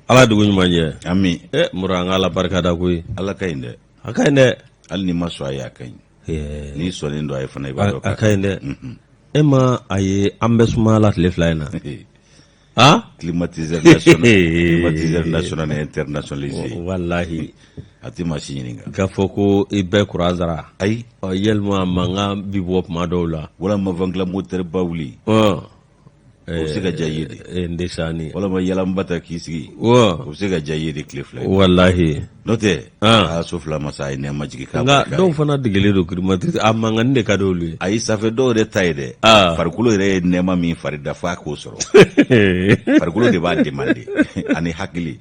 Ala dugu ɲuman jɛ. Ami. Moro, an ka Ala barika da koyi. Ala ka ɲi dɛ. A ka ɲi dɛ. Hali n'i ma sɔn a ye, a ka ɲi. N'i sɔnnen don a ye fana, i b'a dɔn. A ka ɲi dɛ. E ma a ye, an bɛ sumaya la tile 2 in na. Ah, climatiseur national, climatiseur national et internationalisé. Walahi. A tɛ maa si ɲininka. K'a fɔ ko i bɛɛ kuran sara. Ayi. Ɔ, yalima mankan bi bɔ tuma dɔw la. Walama ventilateur ba wuli. O bɛ se ka diya i ye de. N tɛ sani. Walama yalanba ta k'i sigi. O bɛ se ka diya i ye de tile 2. Walahi. N'o tɛ. Aa, so fila masa a ye nɛɛma jigin k'a Nka dɔw fana degelen don climatiseur, a mankanni de ka di olu ye. Ayi, sanfɛ dɔw yɛrɛ ta ye dɛ. Farikolo yɛrɛ ye nɛɛma min fari da, f'a k'o sɔrɔ. Farikolo de b'a demander ani hakili.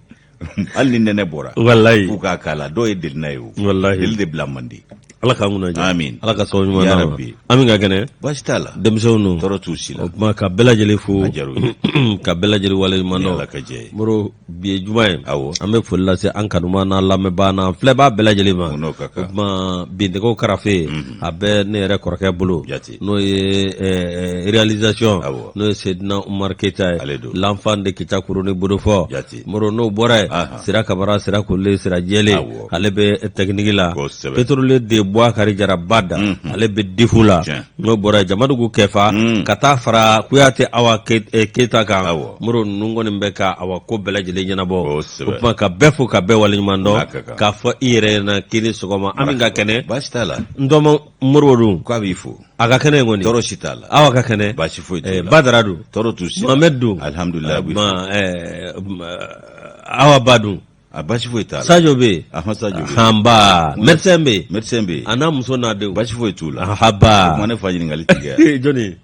Hali ni nɛnɛ bɔra. Walayi. F'u k'a k'a la, dɔw ye delina ye o. Walahi. Deli de bila man di. Ala k'an kunna diya. Amin. Ala ka sababu ɲuman d'an ma. Yarabi. An ka kɛnɛ. Baasi t'a la. Denmisɛnw ninnu. Tɔɔrɔ t'u si la. O tuma ka bɛɛ lajɛlen fo. A diyara u ye. Ka bɛɛ lajɛlen waleɲuman Ni dɔn. Ala ka jɛ ye. Moro, bi ye juma ye. Awɔ. An bɛ foli lase an kanuma n'an lamɛnbaa n'an filɛbaa bɛɛ lajɛlen ma. O n'o ka kan. O tuma bi nɛgɛw karafe a bɛ ne yɛrɛ kɔrɔkɛ bolo. Jate. N'o ye réalisation. Awɔ. N'o ye Sedina Umar Keyita ye. Ale don. L'enfant de Kita Kuruni Bodofɔ. Jate. Moro, n'o bɔra yen. Sira Kabara, Sira Kole, Sira Jɛlen. Awɔ. Ale bɛ technique la. Kosɛbɛ. Pétrolier de Bouakari Jara Bada. Ale bɛ difu la. Tiɲɛ. N'o bɔra yen, Jamadugu Kɛfa. Ka taa fara Kuyate Awa Keyita kan. Awɔ. Moro, ninnu kɔni bɛ ka awa ko bɛɛ lajɛlen ɲɛnabɔ. Kosɛbɛ. O tuma ka bɛɛ fo ka bɛɛ waleɲuman dɔn. N'a ka kan. K'a fɔ i yɛrɛ ɲɛna k'i ni sɔgɔma. An ka kɛnɛ. Baasi t'a la. N dɔmɔ Moribo dun. K'a b'i fo. A ka kɛnɛ kɔni. Tɔɔrɔ si t'a la. Awa ka kɛnɛ. Baasi foyi t'o la. Badara dun. Tɔɔrɔ t'u si la. Mohamed dun. Alhamdulilayi, a b'i fo. Awa ba dun. A baasi foyi t'a la. Sajo bɛ yen. Ahɔn, Sajo bɛ yen. Hanba. Médecin bɛ yen. Médecin bɛ yen. A n'a muso n'a denw. Baasi foyi t'u la. Haba. O tuma ne fa ɲininkali tigɛ. Jɔnni?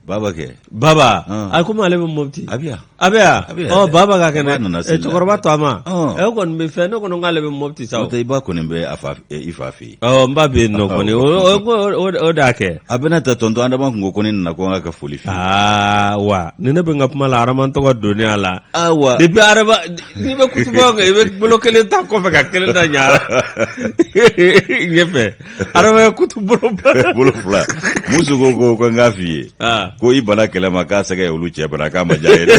Baba kɛ. Baba. Ah. A komi ale bɛ Mopti. A bɛ yan. A bɛ yan. A bɛ yan Ɔ dɛ. Baba ka kɛnɛ. Baba nana seli la. Cɛkɔrɔba to a ma. Ɔn. E kɔni bɛ fɛn, ne kɔni k'ale bɛ Mopti sa o. N'o tɛ i ba kɔni bɛ a fa i fa fɛ yen. Ɔ, n ba bɛ yen nɔ kɔni. O de y'a kɛ. A bɛna ta tonton Adama kun ko ko ne nana ko n ka foli f'i ye. Aa wa ni ne bɛ n ka kuma la, Adama tɔgɔ donni a la. Awa. Depuis Adama, n'i bɛ kutuba kɛ, i bɛ bolo kelen ta kɔfɛ ka kelen ta ɲa ɲɛfɛ. Adama ye kutu bolo bolo fila. Musu ko n k'a f'i ye. Ah. Ko i bana kɛlɛ ma k'a sɛgɛ ye olu cɛ bana k'a ma diya ye dɛ.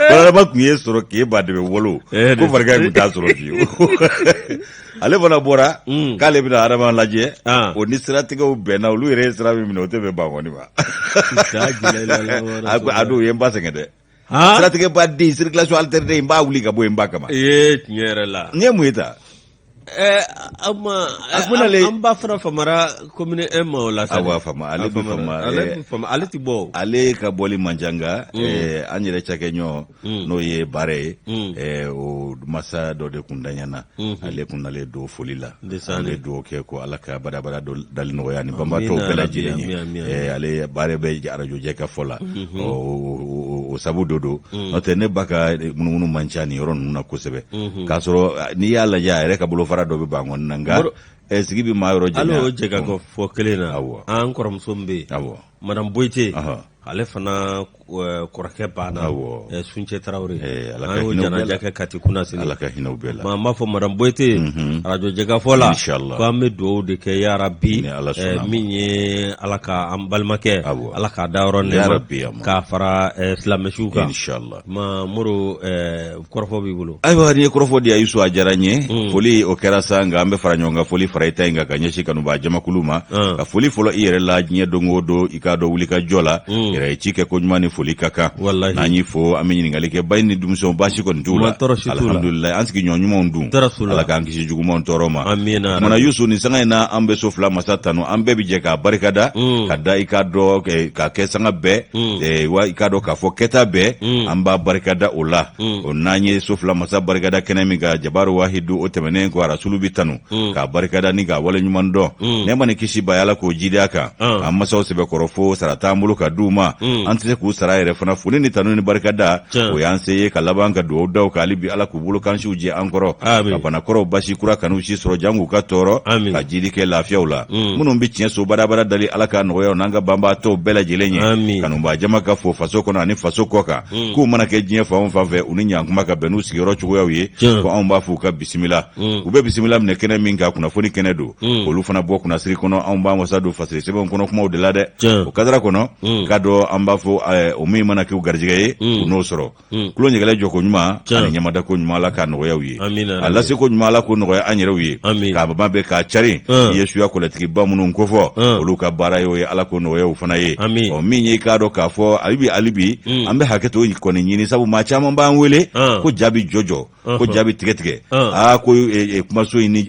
Ko Adama kun ye sɔrɔ k'e ba de bɛ wolo. Eh, Ko farigan kun t'a sɔrɔ fiyewu. Ale fana bɔra k'ale bɛna Adama lajɛ. Ah. O ni siratigɛw bɛnna, olu yɛrɛ ye sira min minɛ, o tɛ bɛn Bankɔni ma. A ko a don u ye n ba sɛgɛn dɛ. Ah. Siratigɛba den circulation alternée n b'a wuli ka bɔ yen n ba kama. Ee, tiɲɛ yɛrɛ la. N ye mun ye ta? Aw ma A ko n'ale- an ba fana famara commune 1 ma o la sa. Awɔ, a fama, ale bi fama, Ale bi fama, ale ti bɔ o. Ale ka bɔli man ca nka an yɛrɛ cakɛɲɔ n'o ye baara ye, o masa dɔ de kun daɲana, ale kun nalen don foli la. Ndesan. An bɛ dugawu kɛ ko Ala ka badabada dɔ dali nɔgɔya ni banbaatɔw Amina bɛɛ rabi, lajɛlen amin, amin, ye. Ale baara bɛ arajo jɛ ka fɔ la, o sabu dɔ don. N'o tɛ ne ba ka munumunu man ca nin yɔrɔ ninnu na kosɛbɛ, k'a sɔrɔ n'i y'a lajɛ a yɛrɛ ka bolofara dɔ bɛ Bankɔni na, nka sigi bɛ maa yɔrɔ Hali o janya. jɛ ka kɔ fɔ kelen na. Awɔ. An kɔrɔmuso min bɛ yen. Awɔ. Madame Boyite. Ɔhɔ. Ale fana kɔrɔkɛ banna. Awɔ. Suncɛ Tarawele. Ala ka An y'o hinɛ u bɛɛ la. janaja kɛ Kati kunasini. Ala ka hinɛ u bɛɛ la. Ma an b'a fɔ Madame Boyite arajo jɛkafɔ la. Inshallah. Ko an bɛ dugawu de kɛ yarabi. Ni Ala sɔnna a ma. Min ye Ala ka an balimakɛ. Awɔ. Ala k'a dayɔrɔ nɛɛma. Yarabi, amin. K'a fara silamɛsiw kan. Inshallah. Ma Moro, kɔrɔfɔ b'i bolo. Ayiwa, n'i ye kɔrɔfɔ di Ayisu, a diyara n ye. Foli o kɛra sa, nka an bɛ fara ɲɔgɔn kan foli fara i ta in kan ka ɲɛsin kanubaa jamakulu ma. Ka foli fɔlɔ i yɛrɛ la diɲɛ don o don, i k'a dɔn wuli ka jɔ la yɛrɛ ye ci kɛ ko ɲuman ni foli ka kan. Walahi. N'an y'i fo, an bɛ ɲininkali kɛ ba ni denmisɛnw, baasi kɔni t'u la? Ma tɔɔrɔ si t'u la. Alhamdulilayi, an sigiɲɔgɔn ɲumanw dun? Tɔɔrɔ t'u la. Ala k'an kisi jugumanw tɔɔrɔ ma. Amiina. Kumana Yusu, nin sanga in na, an bɛ so fila masa tanu, an bɛɛ bɛ jɛ k'a barikada ka da i k'a dɔn k'a kɛ sanga bɛɛ, wa i k'a dɔn k'a fɔ kɛta bɛɛ, an b'a barikada o la. O n'an ye so fila masa barikada kɛnɛ min kan, jabaru wahidu, o tɛmɛnen kɔ, arasulu bi tanu k'a barikada ni k'a wale ɲuman dɔn. Nɛɛma ni kisi ba ye, Ala k'o jidi a kan. An masaw sɛbɛkɔrɔ fo, sara t'an bolo ka d'u ma, an tɛ se k'u sara yɛrɛ fana. Foli ni tanu ni barikada, o y'an se ye ka laban ka dugawu da u kan hali bi, Ala k'u bolo kansiw jɛ an kɔrɔ, ka banakɔrɔw basi kura kan'u si sɔrɔ, jan k'u ka tɔɔrɔ, ka jidi kɛ lafiyaw la. Minnu bɛ tiɲɛ so badabada dali, Ala ka nɔgɔya n'an ka banbaatɔw bɛɛ lajɛlen ye. Kanubaa jama ka fo faso kɔnɔ ani faso kɔ kan, k'u mana kɛ diɲɛ fan o fan fɛ, u ni ɲankuma ka bɛn n'u sigiyɔrɔ cogoyaw ye, ko anw b'a fɔ u ka bisimila. U bɛ bisimila minɛ kɛnɛ min kan, kunnafoni kɛnɛ don, olu fana bɔ kunnasiri kɔnɔ. Anw b'an wasa don fasiri sɛbɛnw kɔnɔ kumaw de la dɛ. O kadara kɔnɔ, k'a dɔn. dɔn an b'a fɔ o min mana k'u garijɛgɛ ye, u n'o sɔrɔ. Tulo ɲɛgɛlɛ jɔko ɲuman ani ɲamadako ɲuman, Ala k'a nɔgɔya u ye. A lase ko ɲuman, Ala k'o nɔgɔya an yɛrɛw ye, k'a bama bɛ k'a cari. I ye suya kɔlɛtigiba minnu kofɔ, olu ka baara y'o ye, Ala k'o nɔgɔya u fana ye. Ɔ min ye, i k'a dɔn k'a fɔ hali bi an bɛ hakɛto kɔni ɲini, sabu maa caman b'an wele ko ja bɛ jɔjɔ, ko ja bɛ tigɛ tigɛ. Aa, ko kumaso in ni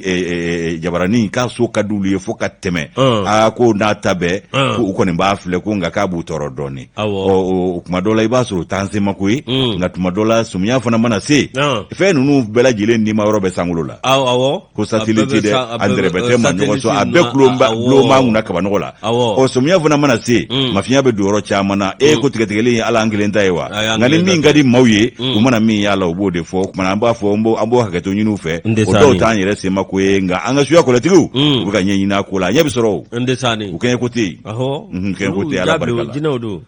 jabaranin k'a so ka di olu ye fo ka tɛmɛ. Aa, ko n'a ta bɛɛ, ko u kɔni b'a filɛ ko, nka k'a b'u tɔɔrɔ dɔɔnin. Ɔ, tuma dɔ la i b'a sɔrɔ o t'an semako ye, nka tuma dɔ la samiya fana mana se, fɛn ninnu bɛɛ lajɛlen nima yɔrɔ bɛ sankolo la. Ko satellite dɛ, a dɛrɛbɛ tɛ ma ɲɔgɔn sɔrɔ, a bɛɛ kulon b'an kunna kabanɔgɔ la. Ɔ, samiya fana mana se, mafiya bɛ don yɔrɔ caman na. E ko tigɛtigɛli ye Ala an kelen ta ye wa? Nka ni min ka di maaw ye, u mana min y'a la, u b'o de fɔ. O tuma an b'a fɔ, an b'o hakɛto ɲini u fɛ. O dɔw t'an yɛrɛ semako ye, nka an ka suya kɔlɛtigiw, u bɛ ka ɲɛɲini a ko la, a ɲɛ bɛ sɔrɔ. O u kɛɲɛ ko tɛ yen, kɛɲɛ ko tɛ. Ala barika la,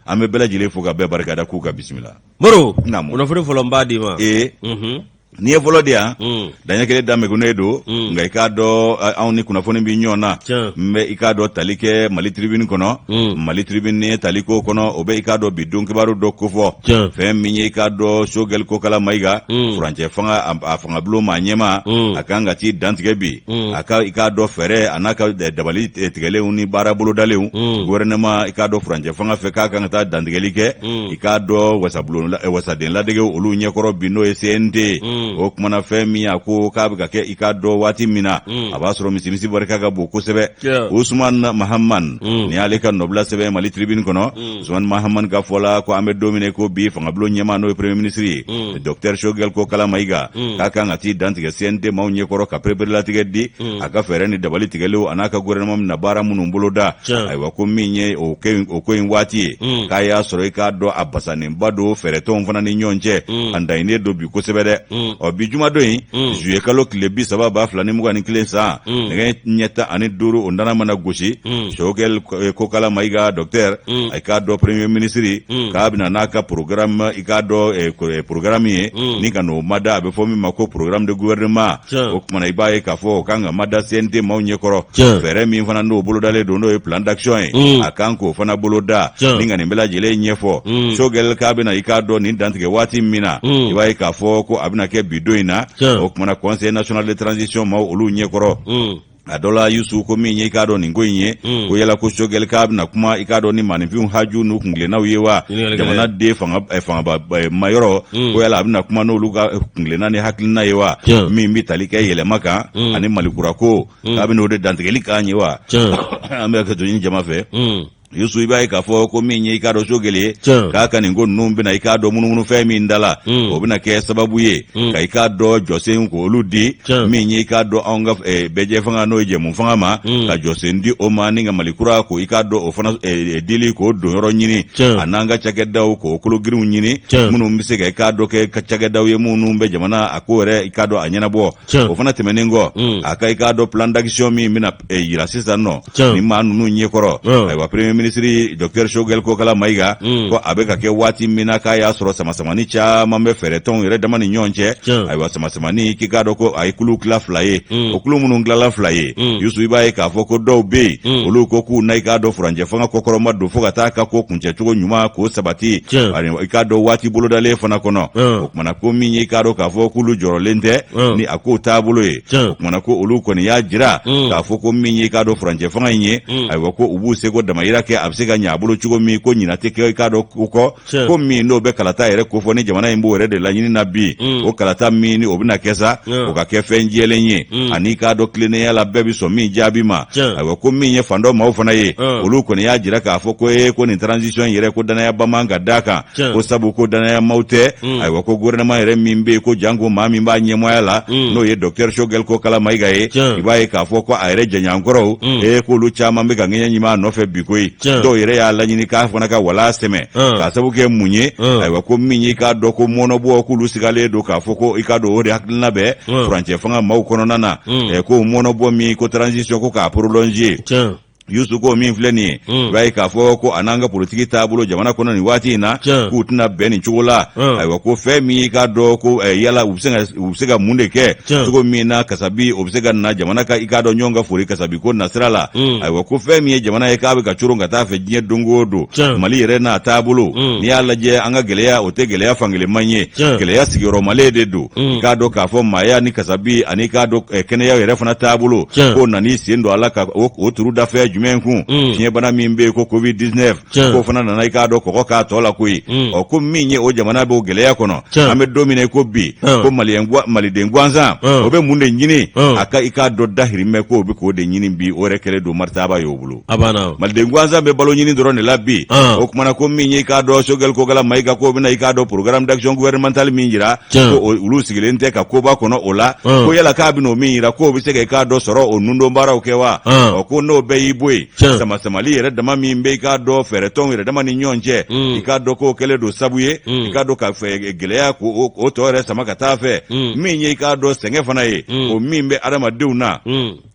an bɛ bɛɛ lajɛlen fo ka bɛɛ barika da, k'u ka bisimila. Moro, kunnafoni fɔlɔ n b'a d'i ma. Ee, n'i ye fɔlɔ di yan, daɲɛ kelen danbɛkunnen don, nka i k'a dɔn anw ni kunnafoni bɛ ɲɔgɔn na. N bɛ i k'a dɔn tali kɛ Mali Tribune kɔnɔ. Mali Tribune ye tali ko kɔnɔ, o bɛ i k'a dɔn bi don kibaru dɔ kofɔ. Fɛn min ye, i k'a dɔn Sogɛli Kokala Mayiga, furancɛ fanga a fangabulon maa ɲɛmaa, a kan ka t'i dantigɛ bi a ka i k'a dɔn fɛɛrɛ a n'a ka dabali tigɛlenw ni baara bolodalenw gouvernement, i k'a dɔn furancɛ fanga fɛ, k'a kan ka taa dantigɛli kɛ, i k'a dɔn wasabulon wasaden ladegew olu ɲɛkɔrɔ bi, n'o ye CNT ye. O kumana fɛn min a ko k'a bɛ ka kɛ, i k'a dɔn waati min na, a b'a sɔrɔ misimisi barika ka bon kosɛbɛ. Usman Mahaman, nin y'ale ka nɔbila sɛbɛn Mali Tribune kɔnɔ. Usman Mahaman ka fɔ la ko an bɛ don min ko bi, fangabulon ɲɛmaa, n'o ye premier ministre ye, docteur Sogɛl Kokala Mayiga, k'a kan ka t'i dantigɛ CNT maaw ɲɛkɔrɔ ka pereperelatigɛ di a ka fɛɛrɛ ni dabali tigɛlenw a n'a ka gouvernement bɛna baara minnu boloda. Ayiwa, ko min ye o ko in waati ye, k'a y'a sɔrɔ i k'a dɔn a basanenba don fɛɛrɛtɔnw fana ni ɲɔgɔn cɛ, a daɲininen don bi kosɛbɛ dɛ. Ɔ, bi jumadon in, juillet kalo tile 30 2021 san, nɛgɛ ɲɛ 15 o nana mana gosi, Sogɛl Kokala Mayiga docteur, a k'a dɔn premier ministre, k'a bɛna n'a ka programme, i k'a dɔn programme ye ni ka n'o mada, a bɛ fɔ min ma ko programme de gouvernement. O kumana i b'a ye k'a fɔ o kan ka mada CNT maaw ɲɛkɔrɔ. Fɛɛrɛ min fana n'o bolodalen don, n'o ye plan d'action ye, a kan k'o fana boloda ni ka nin bɛɛ lajɛlen ɲɛfɔ. Sogɛl k'a bɛna i k'a dɔn nin dantigɛ waati min na, i b'a ye k'a fɔ ko a bɛna kɛ bi don in na. O kumana Conseil national de transition maaw olu ɲɛkɔrɔ. A dɔ la, Yusu, ko min ye i k'a dɔn nin ko in ye, ko yala ko Sogɛli k'a bɛna kuma i k'a dɔn ni maaninfinw haju n'u kuntilennaw ye wa, jamana den fangaba mayɔrɔ, ko yala a bɛna kuma n'olu ka kuntilenna ni hakilina ye wa, min bɛ tali kɛ yɛlɛma kan ani Malikura ko, k'a bɛna o de dantigɛli k'an ye wa? An bɛ hakɛto ɲini jama fɛ. Yusu, i b'a ye k'a fɔ ko min ye i k'a dɔn Sogɛli ye, k'a ka nin ko ninnu bɛna i k'a dɔn munumunu fɛn min da la, o bɛna kɛ sababu ye ka i k'a dɔn jɔsen k'olu di min ye i k'a dɔn anw ka bɛɛjɛ fanga, n'o ye jɛmu fanga ma, ka jɔsen di o ma ni ka Mali kura ko i k'a dɔn o fana dili k'o donyɔrɔ ɲini, a n'an ka cakɛdaw k'o kologirinw ɲini, minnu bɛ se ka i k'a dɔn kɛ cakɛdaw ye minnu bɛ jamana a ko yɛrɛ i k'a dɔn a ɲɛnabɔ. O fana tɛmɛnen kɔ, a ka i k'a dɔn plan d'action min bɛna yira sisan nɔ ni maa ninnu ɲɛkɔrɔ, ayiwa, premier ministre docteur Sogɛl Kokala Mayiga ko a bɛ ka kɛ waati min na, k'a y'a sɔrɔ samasamani caman bɛ fɛɛrɛtɔnw yɛrɛ dama ni ɲɔgɔn cɛ. Ayiwa, samasamani k'i k'a dɔn ko a ye kulu tila fila ye. O kulu minnu tilala fila ye, Yusu, i b'a ye k'a fɔ ko dɔw bɛ yen, olu ko k'u na i k'a dɔn furancɛ fanga kɔkɔrɔma don fo ka taa ka ko kuncɛ cogo ɲuman k'o sabati i k'a dɔn waati bolodalen fana kɔnɔ. O kumana ko min ye i k'a dɔn k'a fɔ k'olu jɔrɔlen tɛ ni a kow taabolo ye. O kumana ko olu kɔni y'a jira k'a fɔ ko min ye i k'a dɔn furancɛ fanga in ye, ayiwa, ko u b'u seko damayira kɛ a bɛ se ka ɲɛ a bolo cogo min, ko ɲina tɛ kɛ i k'a dɔn o kɔ, ko min n'o bɛ kalata yɛrɛ kofɔ ni jamana in b'o yɛrɛ de laɲini na bi, o kalata min ni o bɛna kɛ sa, o ka kɛ fɛn jɛlen ye ani k'a dɔn tilennenya la, bɛɛ bɛ sɔn min jaabi ma. Ayiwa, ko min ye fan dɔ maaw fana ye, olu kɔni y'a jira k'a fɔ ko ee, ko nin transition yɛrɛ, ko danayaba man ka d'a kan, ko sabu ko danayamaw tɛ. Ayiwa, ko gouvernement yɛrɛ min bɛ yen, ko janko maa min b'a ɲɛmɔgɔya la, n'o ye docteur Sogɛl Kokala Mayiga ye, i b'a ye k'a fɔ ko a yɛrɛ jɛɲankɔrɔw, ee, k'olu caman bɛ ka ŋɛɲɛ ɲimi a nɔfɛ bi koyi. Dɔw yɛrɛ y'a laɲini k'a fana ka wala sɛmɛ, k'a sabu kɛ mun ye? Ayiwa, ko min ye i k'a dɔn ko mɔnɔbɔ, k'olu sigalen don k'a fɔ ko i k'a dɔn o de hakilina bɛ furancɛ fanga maaw kɔnɔna na, ko mɔnɔbɔ min ko transition ko k'a prolonger. Yusu ko min filɛ nin ye i b'a ye k'a fɔ ko a n'an ka politiki taabolo jamana kɔnɔ nin waati in na k'u tɛna bɛn nin cogo la ayiwa ko fɛn min i k'a dɔn ko yala u bɛ se ka mun de kɛ cogo min na kasabi o bɛ se ka na jamana ka i k'a dɔn ɲɔgɔn ka fori kasabi ko nasira la ayiwa ko fɛn min ye jamana ye k'a bɛ ka coron ka taa fɛ diɲɛ don o don Mali yɛrɛ n'a taabolo n'i y'a lajɛ an ka gɛlɛya o tɛ gɛlɛya fankelenman ye gɛlɛya sigiyɔrɔmalen de don i k'a dɔn k'a fɔ maaya ni kasabi ani k'a dɔn kɛnɛya yɛrɛ fana taabolo k'o nan'i sen don a la ka o turu da fɛn jumɛn kun fiɲɛbana min bɛ yen ko covid 19 k'o fana nana i k'a dɔn kɔgɔ k'a tɔ la koyi ɔ ko min ye o jamana b'o gɛlɛya kɔnɔ an bɛ don min na i ko bi ko maliden gansan o bɛ mun de ɲini a ka i k'a dɔn dahirimɛ ko o bɛ k'o de ɲini bi o yɛrɛ kɛlen don maritaba y'o bolo maliden gansan bɛ balo ɲini dɔrɔn de la bi o kumana ko min ye i k'a dɔn Sogɛli Kokala Mayiga k'o bɛna i k'a dɔn programme d'action gouvernementale min jira ko olu sigilen tɛ ka koba kɔnɔ o la ko yala k'a bɛn'o min jira k'o bɛ se ka i k'a dɔn sɔrɔ o nundon baaraw kɛ wa ɔ ko n'o bɛɛ y'i bɔ yen samasamali yɛrɛ dama min bɛ i k'a dɔn fɛɛrɛtɔnw yɛrɛ dama ni ɲɔgɔn cɛ i k'a dɔn k'o kɛlen don sabu ye i k'a dɔn ka gɛlɛya k'o tɔ yɛrɛ sama ka taa fɛ min ye i k'a dɔn sɛgɛn fana ye o min bɛ adamadenw na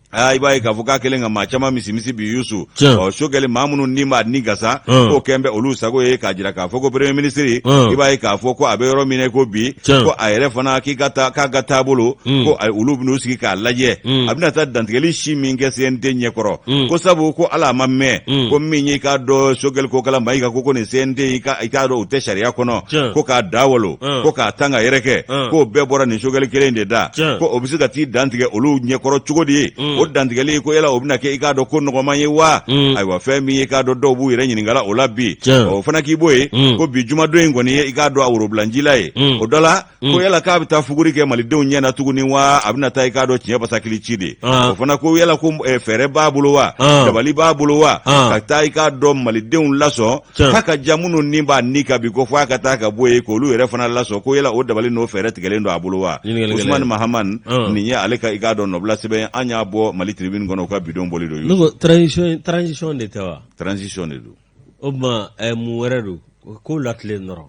aa i b'a ye k'a fɔ k'a kɛlen ka maa caman misimisi bi Yusu ɔ Sogɛli maa minnu ni b'a ni gasa k'o kɛn bɛ olu sago ye k'a jira k'a fɔ ko premier ministre i b'a ye k'a fɔ ko a bɛ yɔrɔ min na ko bi ko a yɛrɛ fana k'i ka taa k'a ka taabolo ko olu bɛn'u sigi k'a lajɛ a bɛna taa dantigɛli si min kɛ CNT ɲɛkɔrɔ ko sabu ko ala ma mɛn ko min ye k'a dɔn Sogɛli Kokala Mayiga ko nin CNT i k'a dɔn u tɛ sariya kɔnɔ ko k'a da walo ko k'a tan ka yɛrɛkɛ k'o bɛɛ bɔra nin Sogɛli kelen de da ko o bɛ se ka t'i dantigɛ olu ɲɛkɔrɔ cogo di ye o dantigɛli ko yala o bɛna kɛ i k'a dɔn ko nɔgɔman ye wa ayiwa fɛn min ye k'a dɔn dɔw b'u yɛrɛ ɲininkala o la bi o fana k'i bɔ yen ko bi jumadon in kɔni ye i k'a dɔn a worobilanjila ye o dɔ la ko yala k'a bɛ taa fuguri kɛ malidenw ɲɛ na tuguni wa a bɛna taa i k'a dɔn tiɲɛ basakili ci de o fana ko yala ko fɛɛrɛ b'a bolo wa dabali b'a bolo wa ka taa i k'a dɔn malidenw lasɔn k'a ka ja minnu ni b'a ni ka bi ko fo a ka taa ka bɔ yen k'olu yɛrɛ fana lasɔn ko yala o dabali n'o fɛɛrɛ tigɛlen don a bolo wa Usumani Mahamani nin ye ale ka i k'a dɔn nɔbila sɛbɛn an y'a bɔ Mali Tribune kɔnɔ u ka bidon bɔli don. Ne ko transition transition de tɛ wa? Transition de don. O tuma mun wɛrɛ don ko latilen dɔrɔn.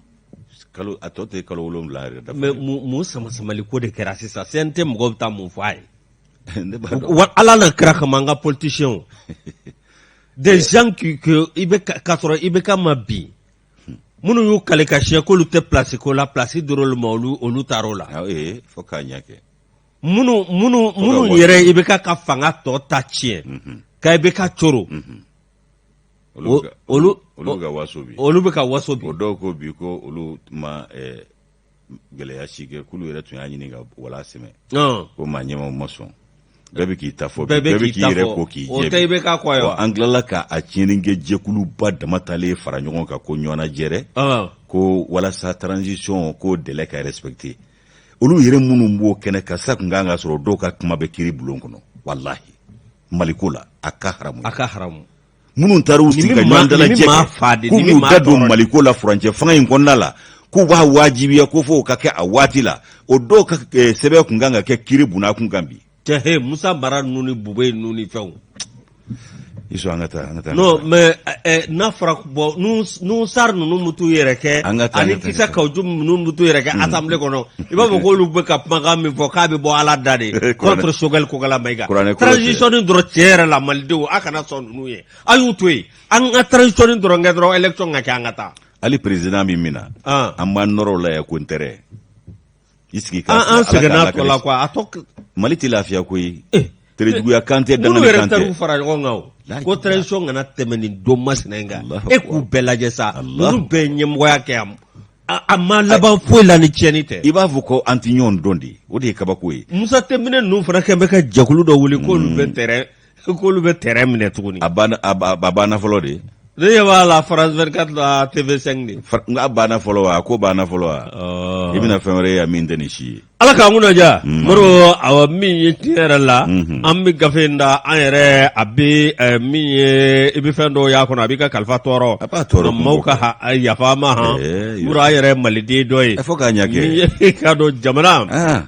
Kalo a tɔ tɛ kalo 7 yɛrɛ dafa. Mais mun sama samali ko de kɛra sisan CNT mɔgɔw bɛ taa mun fɔ a ye? Wa ala n'a kira kama an ka politiciens des gens qui que i bɛ k'a sɔrɔ IBK ma bin minnu y'u kale ka siɲɛ k'olu tɛ place ko la place dir'olu ma olu olu taar'o la. Ee fo k'a ɲɛ kɛ. Minnu minnu minnu yɛrɛ IBK ka fanga tɔ ta tiɲɛ ka IBK coro. Olu olu bɛ ka waso bi. Olu bɛ ka waso bi. O dɔw ko bi ko olu ma gɛlɛya si kɛ k'olu yɛrɛ tun y'a ɲini ka wala sɛmɛ ko maa ɲɛmaw ma sɔn bɛɛ bɛ k'i ta fɔ bɛɛ bɛ k'i yɛrɛ ko k'i jɛ o tɛ IBK kɔ ye wa an tilala ka a tiɲɛni kɛ jɛkuluba dama talen fara ɲɔgɔn kan ko ɲɔgɔnnajɛrɛ ko walasa transition ko délai ka respecter olu yɛrɛ minnu b'o kɛnɛ kan sa tun kan ka sɔrɔ dɔw ka kuma bɛ kiri bulon kɔnɔ walahi maliko la a ka haramu a ka haramu minnu taara u sigi ka ɲɔgɔn dalajɛ kɛ k'u b'u da don maliko la furancɛ fanga in kɔnɔna la k'u b'a wajibiya ko fo o ka kɛ a waati la o dɔw ka sɛbɛn kun kan ka kɛ kiri bunakun kan bi cɛ he Musa Mara ninnu ni Bube ninnu ni fɛnw Isu an ka taa an ka taa non mais n'a fɔra bon Nuhu Sar ninnu bɛ t'u yɛrɛ kɛ ani Isa Kawu Jim ninnu bɛ t'u yɛrɛ kɛ assemblée kɔnɔ i b'a fɔ k'olu bɛ ka kumakan min fɔ k'a bɛ bɔ Ala da de contre Choguel Kokala Mayiga transition dɔrɔn tiɲɛ yɛrɛ la malidenw a kana sɔn ninnu ye a y'u to yen an ka transition dɔrɔn kɛ dɔrɔn élection ka kɛ an ka taa hali président min min na an b'an nɔrɔ o la yan ko n tɛrɛ i sigi ka an sɛgɛnna tɔ la quoi a tɔ Mali tɛ lafiya koyi terejuguya kan tɛ dangali kan tɛ minnu yɛrɛ taar'u fara ɲɔgɔn kan o ko transition kana tɛmɛ nin don masina in kan e k'u bɛɛ lajɛ sa ninnu bɛɛ ye ɲɛmɔgɔya kɛ yan a ma laban foyi la ni tiɲɛni tɛ i b'a fɔ ko an tɛ ɲɔgɔn dɔn de o de ye kabako ye Musa Tɛnbinɛ ninnu fana kɛn bɛ ka jɛkulu dɔ wuli k'olu bɛ terrain k'olu bɛ terrain minɛ tuguni a banna fɔlɔ de ne ɲɛ b'a la France 24 la TV5 de a banna fɔlɔ wa a ko banna fɔlɔ wa i bɛna fɛn wɛrɛ ye min tɛ nin si ye ala k'an kunna diya Modibo awa min ye tiɲɛ yɛrɛ la an bɛ gafe in da an yɛrɛ a bɛ min ye i bɛ fɛn dɔw y'a kɔnɔ a b'i ka kalifa tɔɔrɔ a b'a tɔɔrɔ maaw ka yafa an ma han Modibo an yɛrɛ maliden dɔ ye fo k'a ɲɛ kɛ i k'a dɔn jamana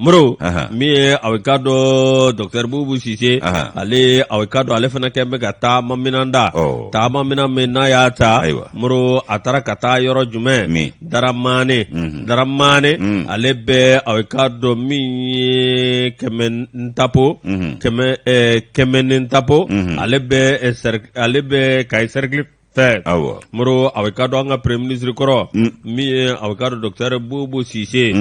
Moro min ye aw k'a dɔn docteur Bubu Sise ale aw k'a dɔn ale fana kɛ bɛ ka taama minɛn ta taama minɛn min n'a y'a ta Moro a taara ka taa yɔrɔ jumɛn Daramane Daramane ale bɛ aw k'a dɔn min ye Kɛmɛntapo Kɛmɛnentapo ale bɛ ale bɛ Kayi cercle fɛ awɔ Moro aw k'a dɔn an ka premier ministre kɔrɔ min ye aw k'a dɔn docteur Bubu Sise